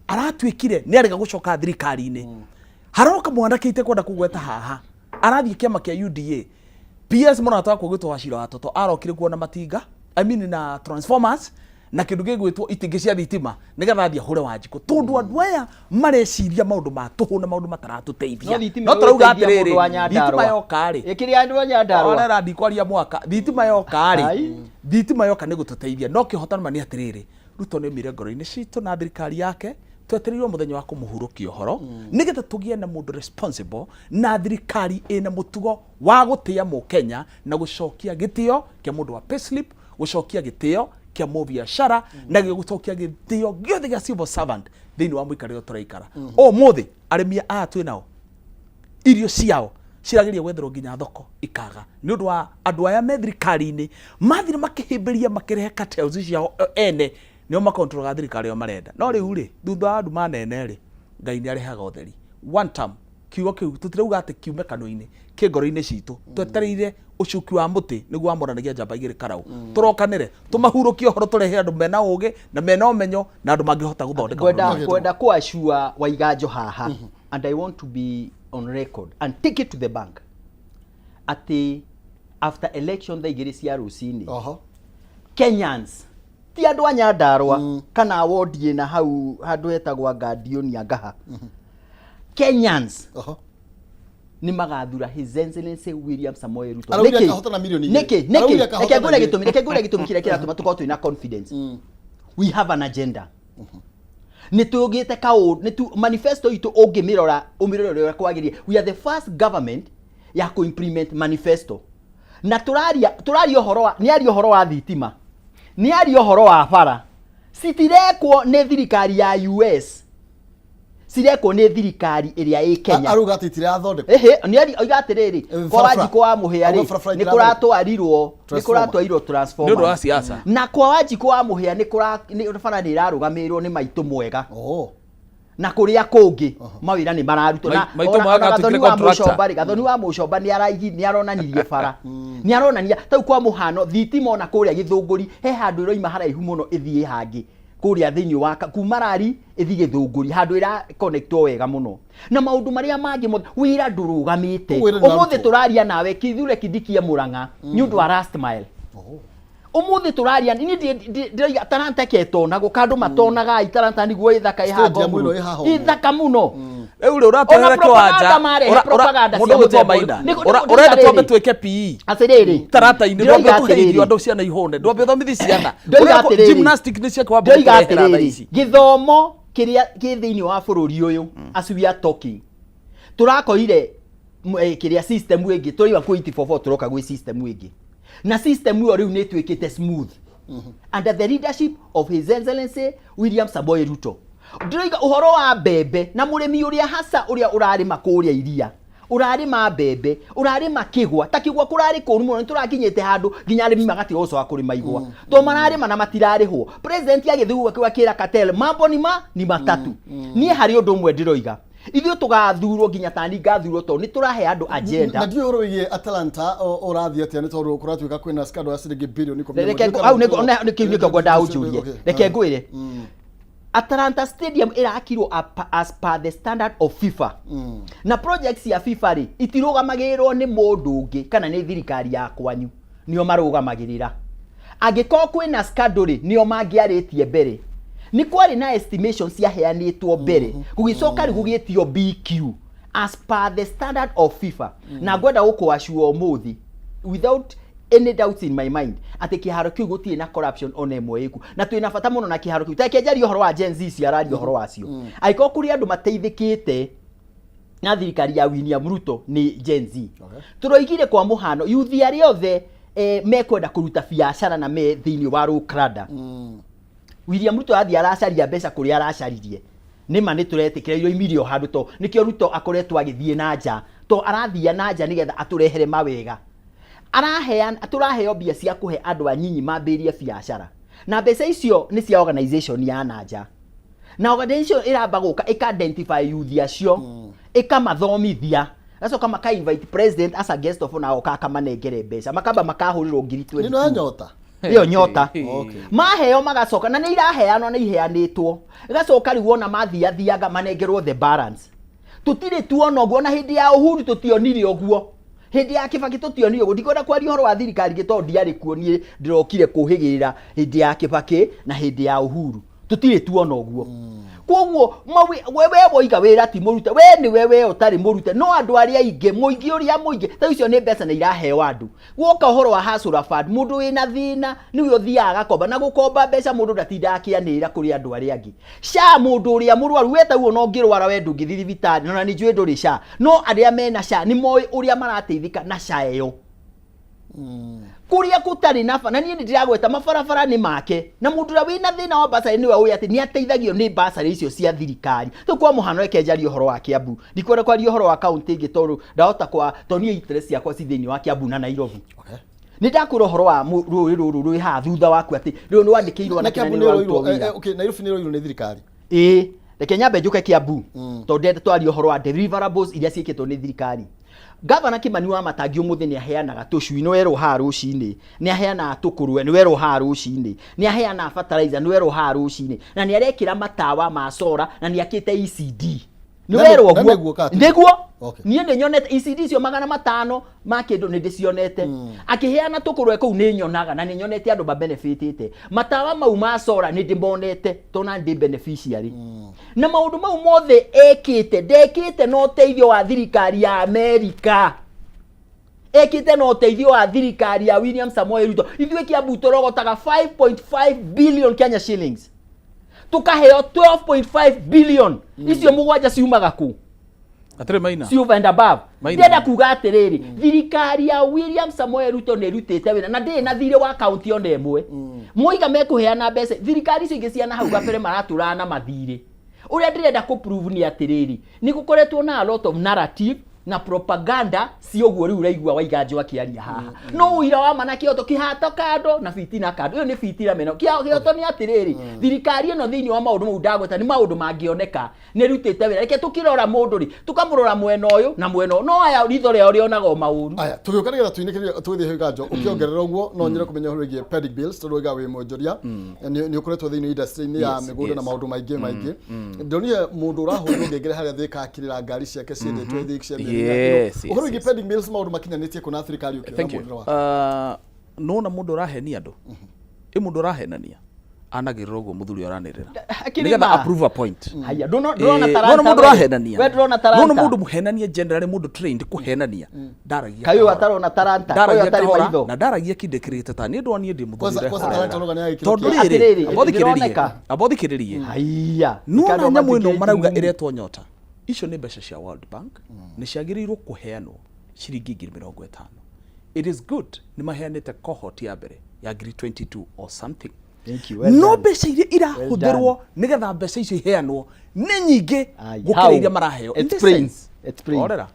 aratuĩkire nĩ arega gũcoka thirikari-inĩ, haroka mwanake itekwenda kũgweta haha arathiĩ kĩama kĩa UDA. PS mũrata wakwa gwĩtwo Wachira wa Toto arokire kuona matinga, I mean na transformers na kĩndũ gĩgwĩtwo itingĩ cia thitima nĩgetha athiĩ ahũre Wanjikũ, tondũ andũ aya mareciria maũndũ ma tũhũ na maũndũ mataratũteithia. No thitima No tũrauga ĩgũteithia mũndũ wa atĩrĩrĩ, Nyandarũa. thitima yoka rĩ, Ĩkĩrĩ andũ a Nyandarũa. Orera ndikwaria mwaka, thitima yoka rĩ, Ai. thitima yoka nĩ gũtũteithia. No kĩhotano ma nĩ atĩrĩrĩ, Ruto nĩ oimire ngoro-inĩ citũ na thirikari yake, twetereirwo mũthenya wa kũmũhurũkia ũhoro nĩgetha tũgĩe na mũndũ responsible na thirikari ĩna mũtugo wa gũtĩa mũkenya na gũcokia gĩtĩo kĩa mũndũ wa payslip, gũcokia gĩtĩo kĩa mũbiacara na gũcokia gĩtĩo gĩothe gĩa civil servant thĩinĩ wa mũikarĩre tũraikara. Ũmũthĩ arĩmi aya twĩ nao irio ciao cirageria gwetherwo nginya thoko ikaga nĩ ũndũ wa andũ aya me thirikari-inĩ mathire makĩhĩmbĩria makĩrehe cartels ciao ene nĩo makontrolaga thirikari ĩyo marenda. No rĩu rĩ, thutha wa andũ manene rĩ, Ngai nĩ arehaga ũtheri. One term, kiugo kĩu tũtirauga atĩ kiume kanua-inĩ, kĩ ngoro-inĩ citũ. Twetereire ũcuki wa mũtĩ nĩguo wamũranagia njamba igĩrĩ karaũ. Tũrokanĩre tũmahurũkie ũhoro, tũrehe andũ mena ũgĩ na mena ũmenyo na andũ mangĩhota gũthondeka Ngwenda bũrũri. Ngwenda kũacua Waiganjo haha, and I want to be on record and take it to the bank atĩ after election thaa 2 cia rũcinĩ, Kenyans, ti andũ a Nyandarũa kana wondi ĩna hau handũ hetagwo Ngandionia Ngaha, Kenyans nĩ magathura His Excellency William Samoei Ruto. Araugire Nĩkĩ? akahotana mirioni 2. Nĩkĩ? Nĩkĩ? Araugire akahotana Reke ngwĩre 2. gĩtũmi, reke ngwĩre gĩtũmi kĩrĩa kĩratũma tũkorwo twĩna confidence. We have an agenda. Nĩ tũgĩte kaũndũ, nĩ tu manifesto itũ ũngĩmĩrora, ũmĩrore ũrĩa kwagĩrĩire. We are the first government ya kũ implement manifesto. Na tũraria ũhoro wa, nĩ aria ũhoro wa thitima, nĩ aria ũhoro wa bara. Citirekwo nĩ thirikari ya US. Cirekwo nĩ thirikari ĩrĩa ĩ Kenya. Arauga atĩ itirathondekwo. Ehe, nĩ ari oiga atĩrĩrĩ, kwa Barabara. Wanjikũ wa Mũhĩa Auga rĩ, barabara nĩ itirathondekwo. kũratwarirwo, nĩ Transformer. kũratwarirwo Nĩ ũndũ wa transformers. siasa. Na kwa Wanjikũ wa Mũhĩa nĩ kũra nĩ bara nĩ ĩrarũgamĩrĩrwo nĩ maitũ mwega. Na kũrĩa kũngĩ mawĩra nĩ mararutwo. Na Maitũ ona mwega ona Gathoni atuĩkire wa contractor. Mũcomba rĩ, Gathoni wa Mũcomba nĩ araigi nĩ aronanirie bara. Nĩ aronania tau kwa mũhano thitima ona kũrĩa Gĩthũngũri he handũ ĩroima haraihu mũno ĩthiĩ hangĩ. Kũrĩa thĩinĩ wa kuma rari ĩthiĩ Gĩthũngũri handũ ĩra connectwo wega mũno. Na maũndũ marĩa mangĩ mothe wĩra ndũrũgamĩte. Ũguo wĩra Ũmũthĩ ndũrarutwo. tũraria nawe Kithure Kindiki e Mũrang'a nĩ ũndũ wa last mile. Ũmũthĩ tũraria niĩ ndĩroiga taranta ketonagwo kandũ matonaga itaranta nĩguo ĩthaka ĩ haha Stadium ĩno ĩ haha ũguo. Ĩthaka mũno. Rĩu rĩ, ũratwarĩra Ona kĩwanja, propaganda marehe, propaganda mũndũ cia ũgwĩtwo mũthemba Maina. ũyũ. Ũrenda twambe Atĩrĩrĩ. twĩke PE. Atĩrĩrĩ. Tarata-inĩ, Ndĩroiga ndwambe tũhe irio atĩrĩrĩ. andũ ciana ihũne, ndwambe ũthomithie ciana. Ndĩroiga Ũrĩa atĩrĩrĩ. gymnastic nĩ ciake wambe Ndĩroiga gũtũrehera thaa atĩrĩrĩ, ici. gĩthomo kĩrĩa kĩ thĩinĩ wa bũrũri ũyũ, as we are talking, tũrakorire kĩrĩa system ĩngĩ, tũraima kwĩ 844 tũroka gwĩ system ĩngĩ, na system ĩyo rĩu nĩ ĩtuĩkĩte smooth under the leadership of His Excellency William Samoei Ruto. Ndĩroiga ũhoro wa mbembe na mũrĩmi ũrĩa hasa ũrĩa ũrarĩma kũrĩa iria, ũrarĩma mbembe, ũrarĩma kĩgwa, ta kĩgwa kũrarĩ kũru mũno, nĩtũrakinyĩte handũ nginya arĩmi magatiga gũcoka kũrĩma igwa. To mararĩma na matirarĩhwo. President agĩthiĩ ũguo akiuga kĩra cartel, mambo ni ma ni matatu. Niĩ harĩ ũndũ ũmwe ndĩroiga, ithuĩ tũgathurwo nginya tani ngathurwo tondũ nĩtũrahe andũ agenda. Na ndiũĩ ũhoro wĩgiĩ Atalanta ũrathiĩ atĩa nĩ tondũ kũratuĩka kwĩna scandal ya ciringi bilioni 11. Reke hau nĩ kĩu nĩkĩo ngwendaga ũnjũrie. Reke ngwĩre. Atalanta Stadium ĩrakirwo as per the standard of FIFA. Na projects ya FIFA rĩ, itirũgamagĩrĩrwo nĩ mũndũ ũngĩ kana nĩ thirikari ya kwanyu. Nĩo marũgamagĩrĩra. Angĩkorwo kwĩna scandal rĩ, nĩo mangĩarĩtie mbere. Nĩ kwarĩ na estimation ciaheanĩtwo mbere. Gũgĩcoka rĩu gũgĩtio BQ as per the standard of FIFA. Na ngwenda gũkũacua ũmũthĩ without any doubts in my mind atĩ kĩharo kĩu gũtirĩ na corruption ona ĩmwe ĩku, na twĩna bata mũno na kĩharo kĩu. Tareke njarie ũhoro wa Gen Z ciararia ũhoro wacio. Angĩkorwo kũrĩ andũ mateithĩkĩte na thirikari ya William Ruto nĩ Gen Z. Tũroigire kwa mũhano youth arĩa othe mekwenda kũruta biacara na me thĩinĩ wa Rokrada. William Ruto athiĩ aracaria mbeca kũrĩa aracaririe. Nĩ ma nĩ tũretĩkĩra iroimire o handũ to nĩkĩo Ruto akoretwo agĩthiĩ na nja, to arathiĩ na nja nĩgetha atũrehere mawega. Araheana, tũraheo mbia cia kũhe andũ anyinyi mambĩrĩrie biacara, na mbeca icio nĩ cia organization ya na nja. Na organization ĩramba gũka ĩka identify youth acio, ĩkamathomithia, gacoka maka invite president as a guest of honor, oka akamanengere mbeca, makamba makahũrĩrwo ngiri Nĩ no ya 22. Nyota. Ĩyo Nyota. Okay. Maheo magacoka na nĩ iraheanwo, nĩ iheanĩtwo, igacoka rĩu wona mathiathiaga manengerwo the balance. Tũtirĩ tuona ũguo na hĩndĩ ya Uhuru, tũtionire ũguo hĩndĩ ya Kibaki, tũtionire ũguo. Ndikwenda kwaria ũhoro wa thirikari ingĩ tondũ ndiarĩ kuo. Niĩ ndĩrokire kũhĩgĩrĩra hĩndĩ ya Kibaki na hĩndĩ ya Uhuru, tũtirĩ tuona ũguo. Koguo we woiga wĩra ti mũrute, we nĩwe we ũtarĩ mũrute, no andũ arĩa aingĩ, mũingĩ ũrĩa mũingĩ ta icio nĩ mbeca na iraheo andũ. Woka ũhoro wa Hustler Fund, mũndũ wĩna thĩna nĩwe ũthiaga agakomba, na gũkomba mbeca mũndũ ndatindaga akĩanĩrĩra kũrĩ andũ arĩa angĩ. SHA, mũndũ ũrĩa mũrwaru, we taguo no ũngĩrwara we ndũngĩthiĩ thibitarĩ, na nĩ njũĩ ndũrĩ SHA, no arĩa mena SHA nĩ moĩ ũrĩa marateithĩka na SHA ĩyo kũrĩa gũtarĩ na na niĩ nĩ ndĩragweta mabarabara nĩ make, na mũndũ ũrĩa wĩna thĩna wa basarĩ nĩwe ũĩ atĩ nĩ ateithagio nĩ basarĩ icio cia thirikari. Rĩu kwa mũhano, reke njarie ũhoro wa Kiambu, ndikwenda kwaria ũhoro wa kaũntĩ ĩngĩ tondũ ndahota kwa tondũ niĩ interest ciakwa ci thĩinĩ wa Kiambu na Nairobi. Nĩ ndakwĩra ũhoro wa rũĩ rũrũ rwĩ haha thutha waku atĩ rĩu nĩ wandĩkĩirwo Na na kĩna Kiambu nĩ nĩ rũrarutwo ĩroirwo wĩra. Okay, Nairobi nĩ ĩroirwo nĩ thirikari. Ĩĩ, reke nyambe njũke Kiambu tondũ ndĩrenda twarie ũhoro wa deliverables iria ciĩkĩtwo nĩ thirikari. Gavana Kimani wa Matangi ũmũthĩ nĩ aheanaga tũcui, nĩ werwo haha rũcinĩ, nĩ aheanaga tũkũrwe, nĩ werwo haha rũcinĩ, nĩ aheanaga fertilizer, nĩ werwo haha rũcinĩ, na nĩ arekĩra matawa ma solar, na nĩ akĩte ECD, nĩ Na werwo na ũguo. nĩguo kana ti? Nĩguo. Okay. Niĩ nĩ nyonete ECD icio 500 ma kĩndũ, nĩ ndĩcionete akĩheana tũkũrwe kũu, nĩ nyonaga na nĩ nyonete andũ mabenefitĩte. Matawa mau ma solar nĩ ndĩmonete tondũ na ndĩ beneficiary. Na maũndũ mau mothe ekĩte, ndekĩte na ũteithio wa thirikari ya Amerika, ekĩte na ũteithio wa thirikari ya William Samoei Ruto. Ithuĩ Kiambu tũrogotaga 5.5 billion Kenya shillings, tukaheo 12.5 billion. Icio mũgwanja ciumaga kũ? Atĩrĩ Maina. Ci over and above. Maina. Ndĩrenda kuga atĩrĩrĩ, thirikari ya William Samoei Ruto nĩ ĩrutĩte wĩra na ndĩrĩ na thirĩ wa kaunti ona ĩmwe. Moiga mekũheana mbeca, thirikari icio ingĩ ciana hau gabere maratũraga na mathirĩ. Ũrĩa ndĩrenda kũ prove nĩ atĩrĩrĩ, nĩ gũkoretwo na a lot of narrative na propaganda si ũguo rĩu ũraigua Waiganjo akĩaria haha, no ũira wa ma na kĩhoto, kĩhato kando na fitina kando, ĩyo nĩ fitina meno. Kĩhoto nĩ atĩrĩrĩ, thirikari ĩno thĩinĩ wa maũndũ mau ndagweta nĩ maũndũ mangĩoneka nĩ ĩrutĩte wĩra. Reke tũkĩrora mũndũ rĩ, tũkamũrora mwena ũyũ na mwena ũyũ, no aya ritho rĩao rĩonaga o maũru. Aya, tũgĩũka nĩgetha tũinĩkĩrie tũgĩthiĩ hau Iganjo ũkĩongerera ũguo, no nyende kũmenya ũhoro wĩgiĩ pending bills tondũ waiga wĩ mwonjoria, nĩ ũkoretwo thĩinĩ industry-inĩ ya mĩgũnda na maũndũ maingĩ maingĩ. Ndonire mũndũ ũrahũrirwo ngengere harĩa Thika akĩrĩra ngari ciake ciendetwo ithiĩ cia mĩeri. Ũhoro wĩgiĩ pending bills, maũndũ makinyanĩtie kũna thirikari ũkĩona Thank you. muonere waku? Nona mũndũ ũrahenia andũ, ĩ mũndũ ũrahenania anagĩrĩra ũguo mũthuri ũranĩrĩra Akĩrĩ nĩgetha ma. approve a point. Haya, ndũrona Eh, taranta nona mũndũ we? ũrahenania, We ndũrona nona taranta? mũndũ mũhenania generally, mũndũ trained kũhenania ndaragia Kaĩ ũyũ kahora. atarona taranta? Ndaragia Ũyũ atarĩ kahora, maitho? na ndaragia kindĩkĩrĩte ta niĩ ndona niĩ ndĩ mũthuri Kwanza talanta ũroga nĩ ya gĩkĩro tondũ kĩa- rĩrĩ, Atĩrĩrĩ, amba ũthikĩrĩrie, ndĩroneka. amba ũthikĩrĩrie. Haiya. Nona Ikandwa nyamũ ĩno matikĩrĩti marauga mumu. ĩretwo Nyota, icio nĩ mbeca cia World Bank, nĩ ciagĩrĩirwo kũheanwo ciringi 50,000. It is good nĩ maheanĩte cohort ya mbere ya ngiri 22 or something. Thank you, well No done. mbeca iria irahũthĩrwo nĩgetha mbeca icio iheanwo nĩ nyingĩ Ai, gũkĩra how? iria maraheo. In this Explain. sense, Explain. Orera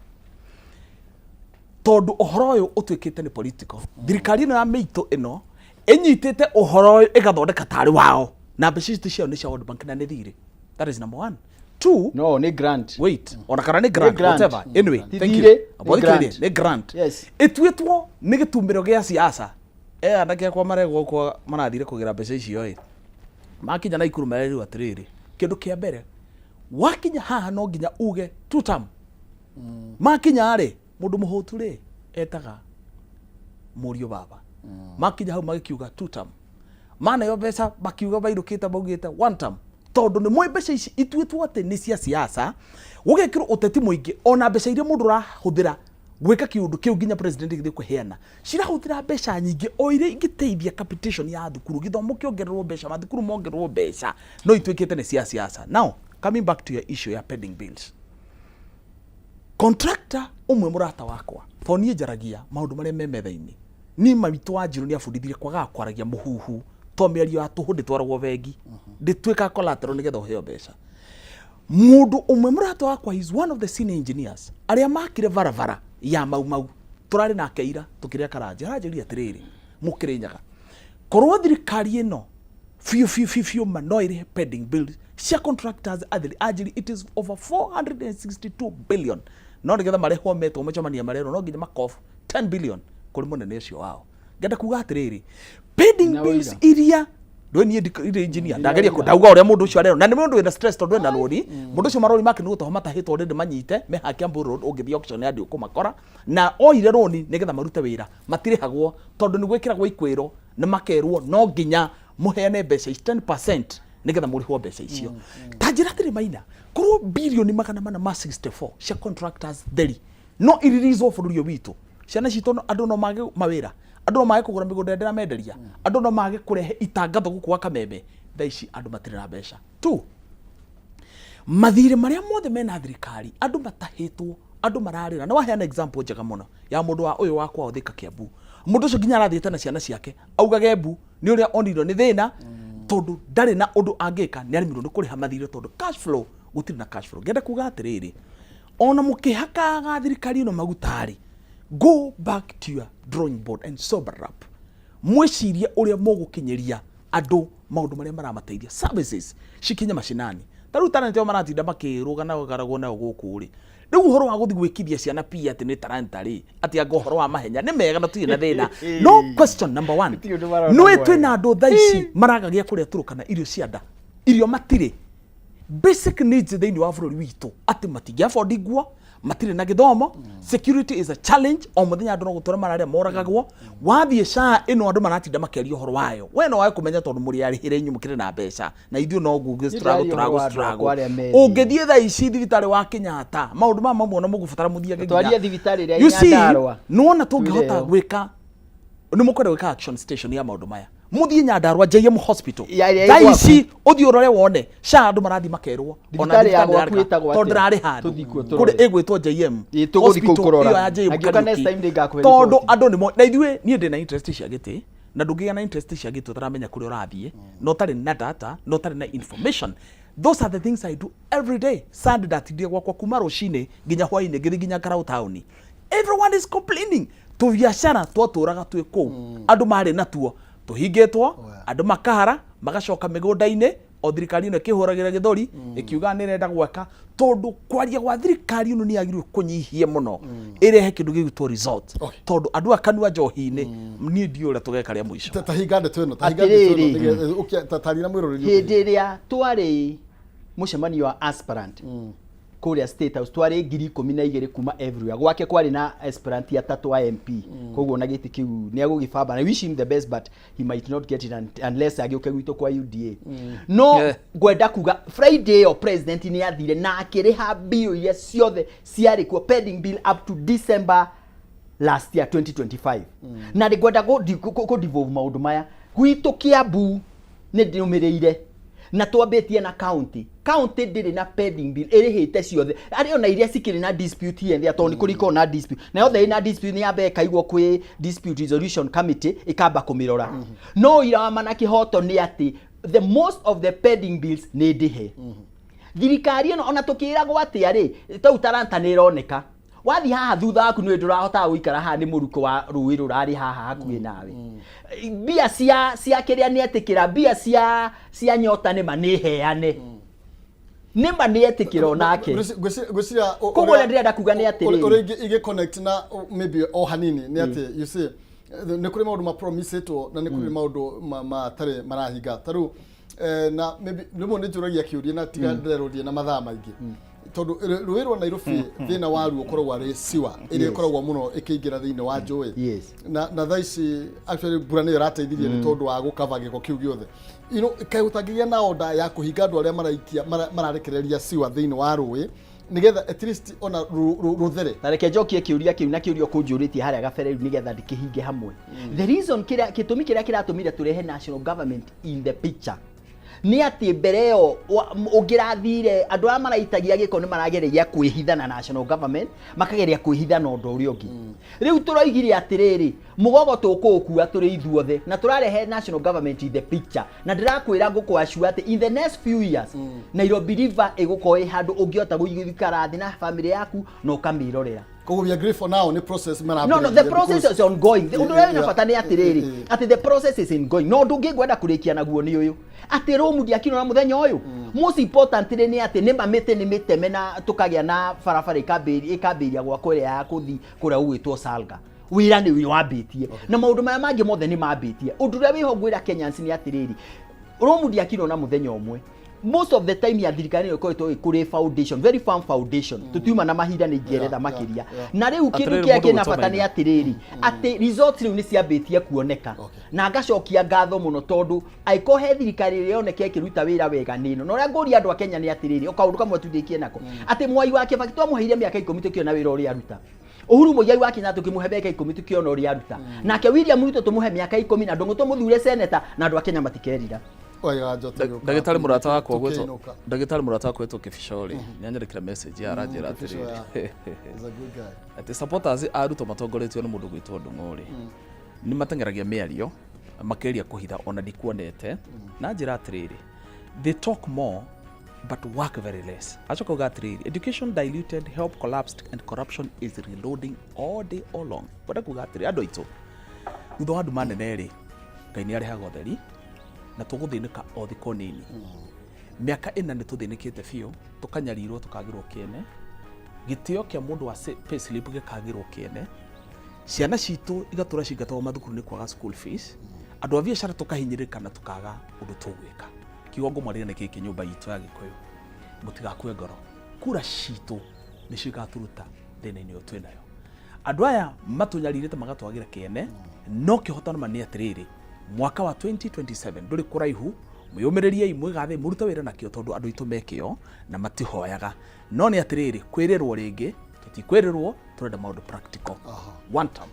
tondũ ũhoro ũyũ ũtuĩkĩte nĩ political, thirikari ĩno ya mĩitũ ĩno ĩnyitĩte ũhoro ũyũ ĩgathondeka tarĩ wao, na mbeca ici ti ciao, nĩ cia World Bank na nĩ thirĩ. That is number one. Two, No, nĩ grant. Wait, ona kana nĩ grant, grant. whatever, anyway, Ti thank you. thirĩ, nĩ Amba ũthikĩrĩrie, grant. nĩ grant. Ĩtuĩtwo nĩ gĩtumĩro gĩa siasa. E anake akwa maregwo kwa marathire kũgĩra mbeca icio ĩ makinya na ikuru marerirwo atĩrĩrĩ, kĩndũ kĩa mbere wakinya haha no nginya uge two term. Makinya rĩ, mũndũ mũhũtu rĩ etaga mũriũ baba. Makinya hau magĩkiuga two term, maneo mbeca makiuga mairũkĩte maugĩte one term, tondũ nĩ moĩ mbeca ici ituĩtwo atĩ nĩ cia siasa, gũgekĩrwo ũteti mũingĩ. Ona mbeca iria mũndũ ũrahũthĩra gwĩka kĩũndũ kĩu nginya president gĩthiĩ kũheana, cirahũthĩra mbeca nyingĩ o iria ingĩteithia capitation ya thukuru, gĩthomo kĩongererwo mbeca, mathukuru mongererwo mbeca, no ituĩkĩte nĩ cia siasa. Now coming back to your issue ya pending bills, contractor ũmwe mũrata wakwa, tondũ niĩ njaragia maũndũ marĩa me metha-inĩ, niĩ maitũ wa Njirũ nĩ abundithirie kwagaga kwaragia mũhuhu, to mĩario ya tũhũ ndĩtwaragwo bengi, ndĩtuĩkaga collateral nĩgetha ũheo mbeca. Mũndũ ũmwe mũrata wakwa, he is one of the senior engineers arĩa makire barabara ya Mau Mau, tũrarĩ nake ira tũkĩrĩa karanja, aranjĩrire atĩrĩrĩ, mũkĩrĩnyaga korwo thirikari ĩno biũ biũ biũ biũ ma no ĩrĩhe pending bill. Cia contractors athiri anjiri, it is over 462 billion, no nigetha marehwo metwo mũcemania marerwo no nginya makof 10 billion kũrĩ mũnene ũcio wao. Ngenda kuga atĩrĩrĩ, pending Na bills ũira. iria ndwe niĩ ndirĩ engineer, ndageria ndauga ũrĩa mũndũ ũcio arerwo, na nĩ mũndũ wĩna stress tondũ ena rũni. Mũndũ ũcio marori make nĩ gũtaha matahĩtwo already, manyite me ha Kiambu Road, ũngĩthiĩ auction yard ũkũmakora, na oire rũni nĩgetha marute wĩra, matirĩhagwo tondũ nĩ gwĩkĩragwo ikwĩro na makerwo no nginya mũheane mbeca ici 10% nĩgetha mũrĩhwo mbeca icio. Ta njĩra atĩrĩ Maina, korwo birioni 464 cia contractors theri no iririzwo bũrũri ũyũ witũ, ciana citũ andũ no mage mawĩra, andũ no mage kũgũra mĩgũnda ĩrĩa ndĩramenderia, andũ no mage kũrehe itangatho gũkũ gwa Kameme. Thaa ici andũ matirĩ na mbeca tu. Mathirĩ marĩa mothe mena thirikari, andũ matahĩtwo, andũ mararĩra. Na waheana example njega mũno ya mũndũ wa ũyũ wa kwao Thika Kiambu. Mũndũ ũcio nginya arathiĩte na ciana ciake augage mbu nĩ ũrĩa onirwo nĩ thĩna, tondũ ndarĩ na ũndũ angĩka, nĩ aremirwo nĩ kũrĩha mathirĩ tondũ cash flow gũtirĩ na cash flow. Ngenda kuga atĩrĩrĩ, ona mũkĩhakaga thirikari ĩno maguta rĩ, go back to your drawing board and sober up, mwĩcirie ũrĩa mũgũkinyĩria andũ maũndũ marĩa maramateithia, services cikinye macinani. Ta rĩu talent ĩyo maratinda makĩrũganagaragwo nayo gũkũ rĩ, rĩu ũhoro wa gũthiĩ gwĩkithia ciana pia atĩ nĩ talanta rĩ, atĩ anga ũhoro wa mahenya nĩ mega na tũtirĩ na thĩna, no question number one, Gũtirĩ ũndũ marona nĩũĩ mwega. twĩna andũ thaa ici maraga gĩa kũrĩa Turukana, irio cia nda, irio matirĩ, basic needs thĩinĩ wa bũrũri witũ, atĩ matingĩ afford nguo, matirĩ na gĩthomo, security is a challenge, o mũthenya andũ no gũtũra mararĩa moragagwo. Wathiĩ SHA ĩno andũ maratinda makĩaria ũhoro wayo, we no wage kũmenya tondũ mũrĩ arĩhĩre inyuĩ mũkĩrĩ na mbeca, na ithuĩ no Niĩ struggle ndĩraria ũhoro wa andũ struggle. akwa arĩa me thĩ. Ũngĩthiĩ thaa ici thibitarĩ wa Kenyatta, maũndũ maya mamwe ona mũgũbatara mũthiage. Twarie thibitarĩ ĩrĩa You see, Nyandarua. nĩwona tũngĩhota Twĩre ĩyo. gwĩka, nĩ mũkwenda gwĩka action station ya maũndũ maya, mũthiĩ Nyandarua JM Hospital. Ya ĩrĩa ĩ Thaa gwaku. ici ũthiĩ ũrore wone SHA, andũ marathiĩ makerwo ona Thibitarĩ ya thibitarĩ gwaku ndĩrarĩha, ĩtagwo tondũ atĩa? ndĩrarĩ handũ. Tũthiĩ kuo tũrore. Kũrĩ ĩgwĩtwo JM Ĩ, tũgũthiĩ kũu Hospital kũrora. ĩyo ya JM Angĩũka Kariuki. next time nĩngakũhe Tondũ report. andũ nĩmo na ithuĩ, niĩ ndĩna interest cia gĩtĩ, na ndũngĩgĩa na interest cia gĩtĩ ũtaramenya kũrĩa ũrathiĩ, na ũtarĩ na data, na ũtarĩ na information. Those are the things I do every day. Sunday ndatindire gwakwa kuma rũcinĩ nginya hwainĩ, ngĩthiĩ nginya Karau taũni. Everyone is complaining, tũbiacara twatũraga twĩ kũu andũ marĩ natuo tũhingĩtwo, andũ makahara magacoka mĩgũnda-inĩ, o thirikari ĩno ĩkĩhũragĩra gĩthũri ĩkiuga nĩ ĩrenda gwaka, tondũ kwaria gwa thirikari ĩno nĩ yagĩrĩirwo kũnyihie mũno, ĩrehe kĩndũ gĩgwĩtwo result, tondũ andũ aya kanua njohi-inĩ, niĩ ndiũĩ ũrĩa tũgeka rĩa mũico. Ta hinga ndeto ĩno, ta hinga ndeto ĩno. Atĩrĩrĩ. Tarira mwĩroreri. Hĩndĩ ĩrĩa twarĩ mũcemanio wa aspirant kũrĩa State House, twarĩ 12,000 kuma everywhere. Gwake kwarĩ na aspirant atatũ a MP, koguo na gĩtĩ kĩu nĩ agũgĩbamba, na wish him the best, but he might not get it unless agĩũke gwitũ kwa UDA. No ngwenda kuga Friday ĩyo president nĩ athire na akĩrĩha bill iria ciothe ciarĩ kuo, pending bill up to December last year 2025. Na ngwenda kũ devolve maũndũ maya gwitũ Kiambu. Nĩ ndĩrũmĩrĩire na twambĩtie na county. County ndĩrĩ na pending bill, ĩrĩhĩte ciothe, arĩ ona iria cikĩrĩ na dispute here and there, tondũ nĩ kũrĩ ikoragwo na dispute, na yothe ĩna dispute nĩ yambe ĩkaigwo kwĩ dispute resolution committee, ĩkamba kũmĩrora. No ũira wa ma na kĩhoto nĩ atĩ the most of the pending bills nĩ ndĩhe. Thirikari ĩno ona tũkĩragwo atĩa rĩ, tau taranta nĩ ĩroneka. Wathiĩ haha thutha waku, nĩ ndũrahotaga gũikara haha nĩ mũrukĩ wa rũĩ rũrarĩ haha hakuhĩ nawe. Mbia cia kĩrĩa nĩ etĩkĩra, mbia cia nyota nĩ ma nĩ heane, nĩ ma nĩ etĩkĩra onake. Ngwĩciria Koguo ũrĩa ndĩrenda kuga nĩ atĩrĩrĩ. Ũrĩa ingĩ connect na maybe o hanini nĩ atĩ, you see, nĩ kũrĩ maũndũ mapromisĩtwo na nĩ kũrĩ maũndũ matarĩ marahinga. Ta rĩu na maybe rĩmwe nĩ njũragia kĩũria, na tiga ndĩrerũrie na mathaa maingĩ, tondũ rũĩ rwa Nairobi thĩna waruo ũkoragwo arĩ siwa ĩrĩa ĩkoragwo mũno ĩkĩingĩra thĩinĩ wa njũĩ. Na thaa ici actually mbura nĩyo ĩrateithirie nĩ tondũ wa gũkava gĩko kĩu gĩothe. Kaĩ ũtangĩgĩa na order ya kũhinga andũ arĩa maraikia mararekereria siwa thĩinĩ wa rũĩ, nĩgetha at least ona rũthere? Na reke njokie kĩũria kĩu na kĩũria ũkũnjũrĩtie harĩa gabere rĩu, nĩgetha ndĩkĩhinge hamwe. The reason kĩrĩa gĩtũmi kĩrĩa kĩratũmire tũrehe national government in the picture nĩ atĩ mbere ĩyo ũngĩrathire, andũ arĩa maraitagia gĩko nĩ maragereria kwĩhitha na national government, makageria kwĩhitha na ũndũ ũrĩa ũngĩ. Rĩu tũroigire atĩrĩrĩ, mũgogo tũkũũkua tũrĩ ithuothe, na tũrarehe national government in the picture. Na ndĩrakwĩra ngũkũassure atĩ in the next few years Nairobi River ĩgũkorwo ĩ handũ ũngĩhota gũikara thĩ na family yaku na ũkamĩrorera. Koguo we agree for now nĩ process. No, the process is ongoing. Ũndũ ũrĩa wĩna bata nĩ atĩrĩrĩ, atĩ the process is ongoing. No ũndũ ũngĩ ngwenda kũrĩkia naguo nĩ ũyũ, atĩ Rome ndiakirwo na mũthenya ũyũ. Most importantly nĩ atĩ nĩma mĩtĩ nĩ mĩteme na tũkagĩa na barabara ĩkambĩrĩria gwakwo ĩrĩa ya kũthi kũrĩa gũgwĩtwo Salga. Wĩra nĩ wambĩtie na maũndũ maya mangĩ mothe nĩ mambĩtie. Ũndũ ũrĩa wĩho ngwĩra Kenyans nĩ atĩrĩrĩ, romu ndiakirwo na mũthenya ũmwe. Most of the time ya thirikari ĩno ĩkoretwo ĩkũrĩ foundation, very firm foundation. Tũtiuma na mahinda nĩ ingĩeretha makĩria. Na rĩu kĩndũ Atĩrĩrĩ, kĩrĩa mũndũ kĩna ũgwĩtwo bata nĩ Maina. atĩrĩrĩ, atĩ results rĩu nĩ ciambĩtie kuoneka. Na ngacokia ngatho mũno tondũ angĩkorwo he thirikari ĩrĩa yoneka ĩkĩruta wĩra wega nĩ ĩno. Na ũrĩa ngũria andũ a Kenya nĩ atĩrĩrĩ, o kaũndũ kamwe tu ndĩkie nako, atĩ Mwai wa Kibaki twamũheire mĩaka 10 tũkĩona wĩra ũrĩa aruta. Uhuru Muigai wa Kenyatta tũkĩmũhe mĩaka 10 tũkĩona ũrĩa aruta. Nake William Ruto tũmũhe mĩaka 10 na ndũng'ũ tũmũthure seneta na andũ a Kenya matikerira. Waiganjo tũgĩũka. Ndagĩtarĩ mũrata wakwa gwĩtwo Tũkĩinũka. Ndagĩtarĩ mũrata wakwa gwĩtwo Kĩbico rĩ, nĩanyandĩkĩra message ya aranjĩra Kĩbico, atĩrĩrĩ yeah. He's a good guy. Atĩ supporters a Ruto matongoretio nĩ mũndũ gwĩtwo Ndung'u rĩ, nĩ mateng'eragia mĩario makeria kũhitha ona ndikuonete, na njĩra atĩrĩrĩ, they talk more but work very less. Acoka uga atĩrĩrĩ, education diluted, help collapsed and corruption is reloading all day all long. Kwenda kuga atĩrĩ, andũ aitũ, thutha wa nduma nene rĩ, Ngai nĩ arehaga ũtheri na tũgũthĩnĩka o thikũ nini. Mĩaka 4 nĩ tũthĩnĩkĩte biũ, tũkanyarirwo, tũkagĩrwo kĩene, gĩtĩo kĩa mũndũ wa payslip gĩkagĩrwo kĩene, ciana citũ igatũra cingatagwo mathukuru nĩ kwaga school fees, andũ a biacara tũkahinyĩrĩrĩka na tũkaga ũndũ tũgwĩka. Kiugo ngũmwarĩria nĩ gĩkĩ, nyũmba itũ ya Gĩkũyũ, mũtigakue ngoro, kura citũ nĩcio igatũruta thĩna-inĩ ũyũ twĩnayo. Andũ aya matũnyarirĩte magatwagĩra kĩene, no kĩhotano ma nĩ atĩrĩrĩ, mwaka wa 2027 ndũrĩ kũraihu. Mwĩyũmĩrĩriei, mwĩgathei, mũrute wĩra nakĩo tondũ andũ aitũ me kĩo na matihoyaga. No nĩ atĩrĩrĩ, kwĩrĩrwo rĩngĩ tũtikwĩrĩrwo, tũrenda maũndũ practical. One term.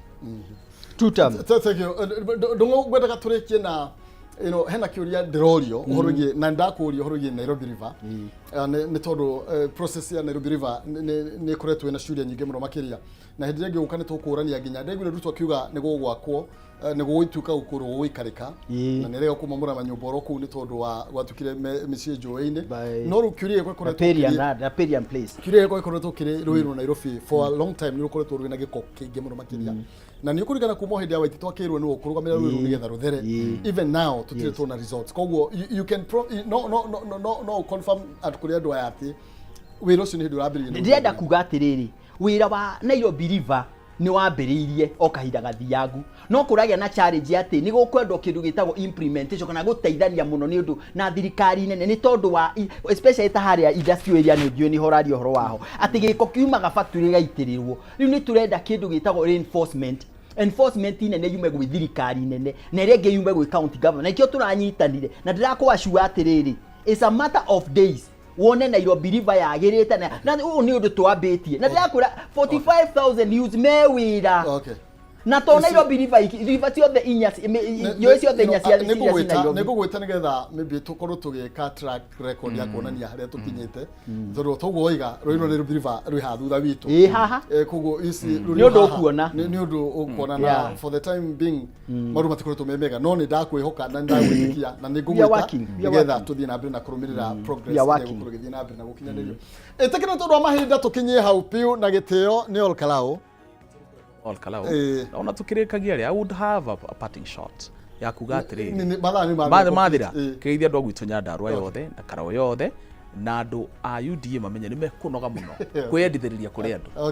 Two term. Thank you. Ndung'u, ngwendaga tũrĩkie na hena kĩũria ndĩrorio ũhoro wĩgiĩ na ndakũria ũhoro wĩgiĩ Nairobi River. Nĩ tondũ process ya Nairobi River nĩ ĩkoretwo ĩna ciũria nyingĩ mũno makĩria, na hĩndĩ ĩrĩa ĩngĩ gũka nĩ tũkũrania nginya ndaiguire Ruto akiuga nĩ gũgwakwo, nĩ gũgũtuĩka gũkũrũ gũgũikarĩka na nĩ arega kũmomora manyũmba oro kũu nĩ tondũ wa gwatukire mĩciĩ njũĩ-inĩ. No rĩu kĩũria gĩakwa gĩkoretwo Riparian place. Kĩũria gĩakwa gĩkoretwo kĩrĩ rũĩ rwa Nairobi for a long time nĩ rũkoretwo rwĩna gĩko kĩingĩ mũno makĩria, na nĩ ũkũririkana kuma o hĩndĩ ya Waititu akĩrwo nĩwe ũkũrũgamĩrĩra rũĩ rũu nĩgetha rũthere. Even now tũtirĩ tuona results. Koguo you can no no no no no no confirm at kũrĩ andũ aya atĩ wĩra ũcio nĩ hĩndĩ ũrambĩrĩria? Ndĩrenda kuga atĩrĩrĩ, wĩra wa Nairobi River nĩ wambĩrĩirie o kahinda gathiangu, no kũragĩa na challenge atĩ nĩ gũkwendwo kĩndũ gĩtagwo implementation kana gũteithania mũno nĩ ũndũ na thirikari nene, nĩ tondũ wa especially ta harĩa industrial area, nĩ njũĩ nĩ horaria ũhoro waho atĩ gĩko kiumaga factory gĩgaitĩrĩrwo. Rĩu nĩ tũrenda kĩndũ gĩtagwo reinforcement nene yume gwĩ thirikari nene na ĩrĩa ĩngĩ yume gwĩ county government, na ikĩo tũranyitanire na ndĩrakũacua atĩrĩrĩ, it's a matter of days wone Nairobi River yagĩrĩte, na ũyũ nĩ ũndũ twambĩtie na ndĩrakwĩra 45,000 youths me wĩra. Na to Nairobi River river ciothe inya njũĩ ciothe inya cia Nĩ cia ngũgwĩta Nairobi. Nĩ ngũgwĩta nĩgetha maybe tũkorwo tũgĩka track record ya kuonania harĩa tũkinyĩte, tondũ toguo waiga rũĩ rwa Nairobi River rwĩ haha thutha witũ. Ĩ haha. Koguo ici rũrĩ Nĩ ũndũ haha. ũkuona. Nĩ ũndũ ũkuona na for the time being maũndũ matikoretwo me mega, no nĩ ndakwĩhoka na nĩ ndagwĩtĩkia na nĩ We are ngũgwĩta working, we are nĩgetha working. tũthiĩ na mbere na kũrũmĩrĩra progress We are ĩrĩa working. ĩgũkorwo ĩgĩthiĩ na mbere na gũkinyanĩrio. Ĩtĩkĩra tondũ wa mahinda tũkinyie hau piũ na gĩtĩo nĩ Olkalao. Olkalao. Ona tukirĩkagia rĩ, I would have a parting shot ya kuga atĩrĩrĩ, Mathaa nĩ mathira kĩgeithia andũ a gwitũ Nyandarua yothe na Karao yothe na andũ a UDA mamenye nĩ mekũnoga mũno kwĩyendithĩrĩria kũrĩ andũ.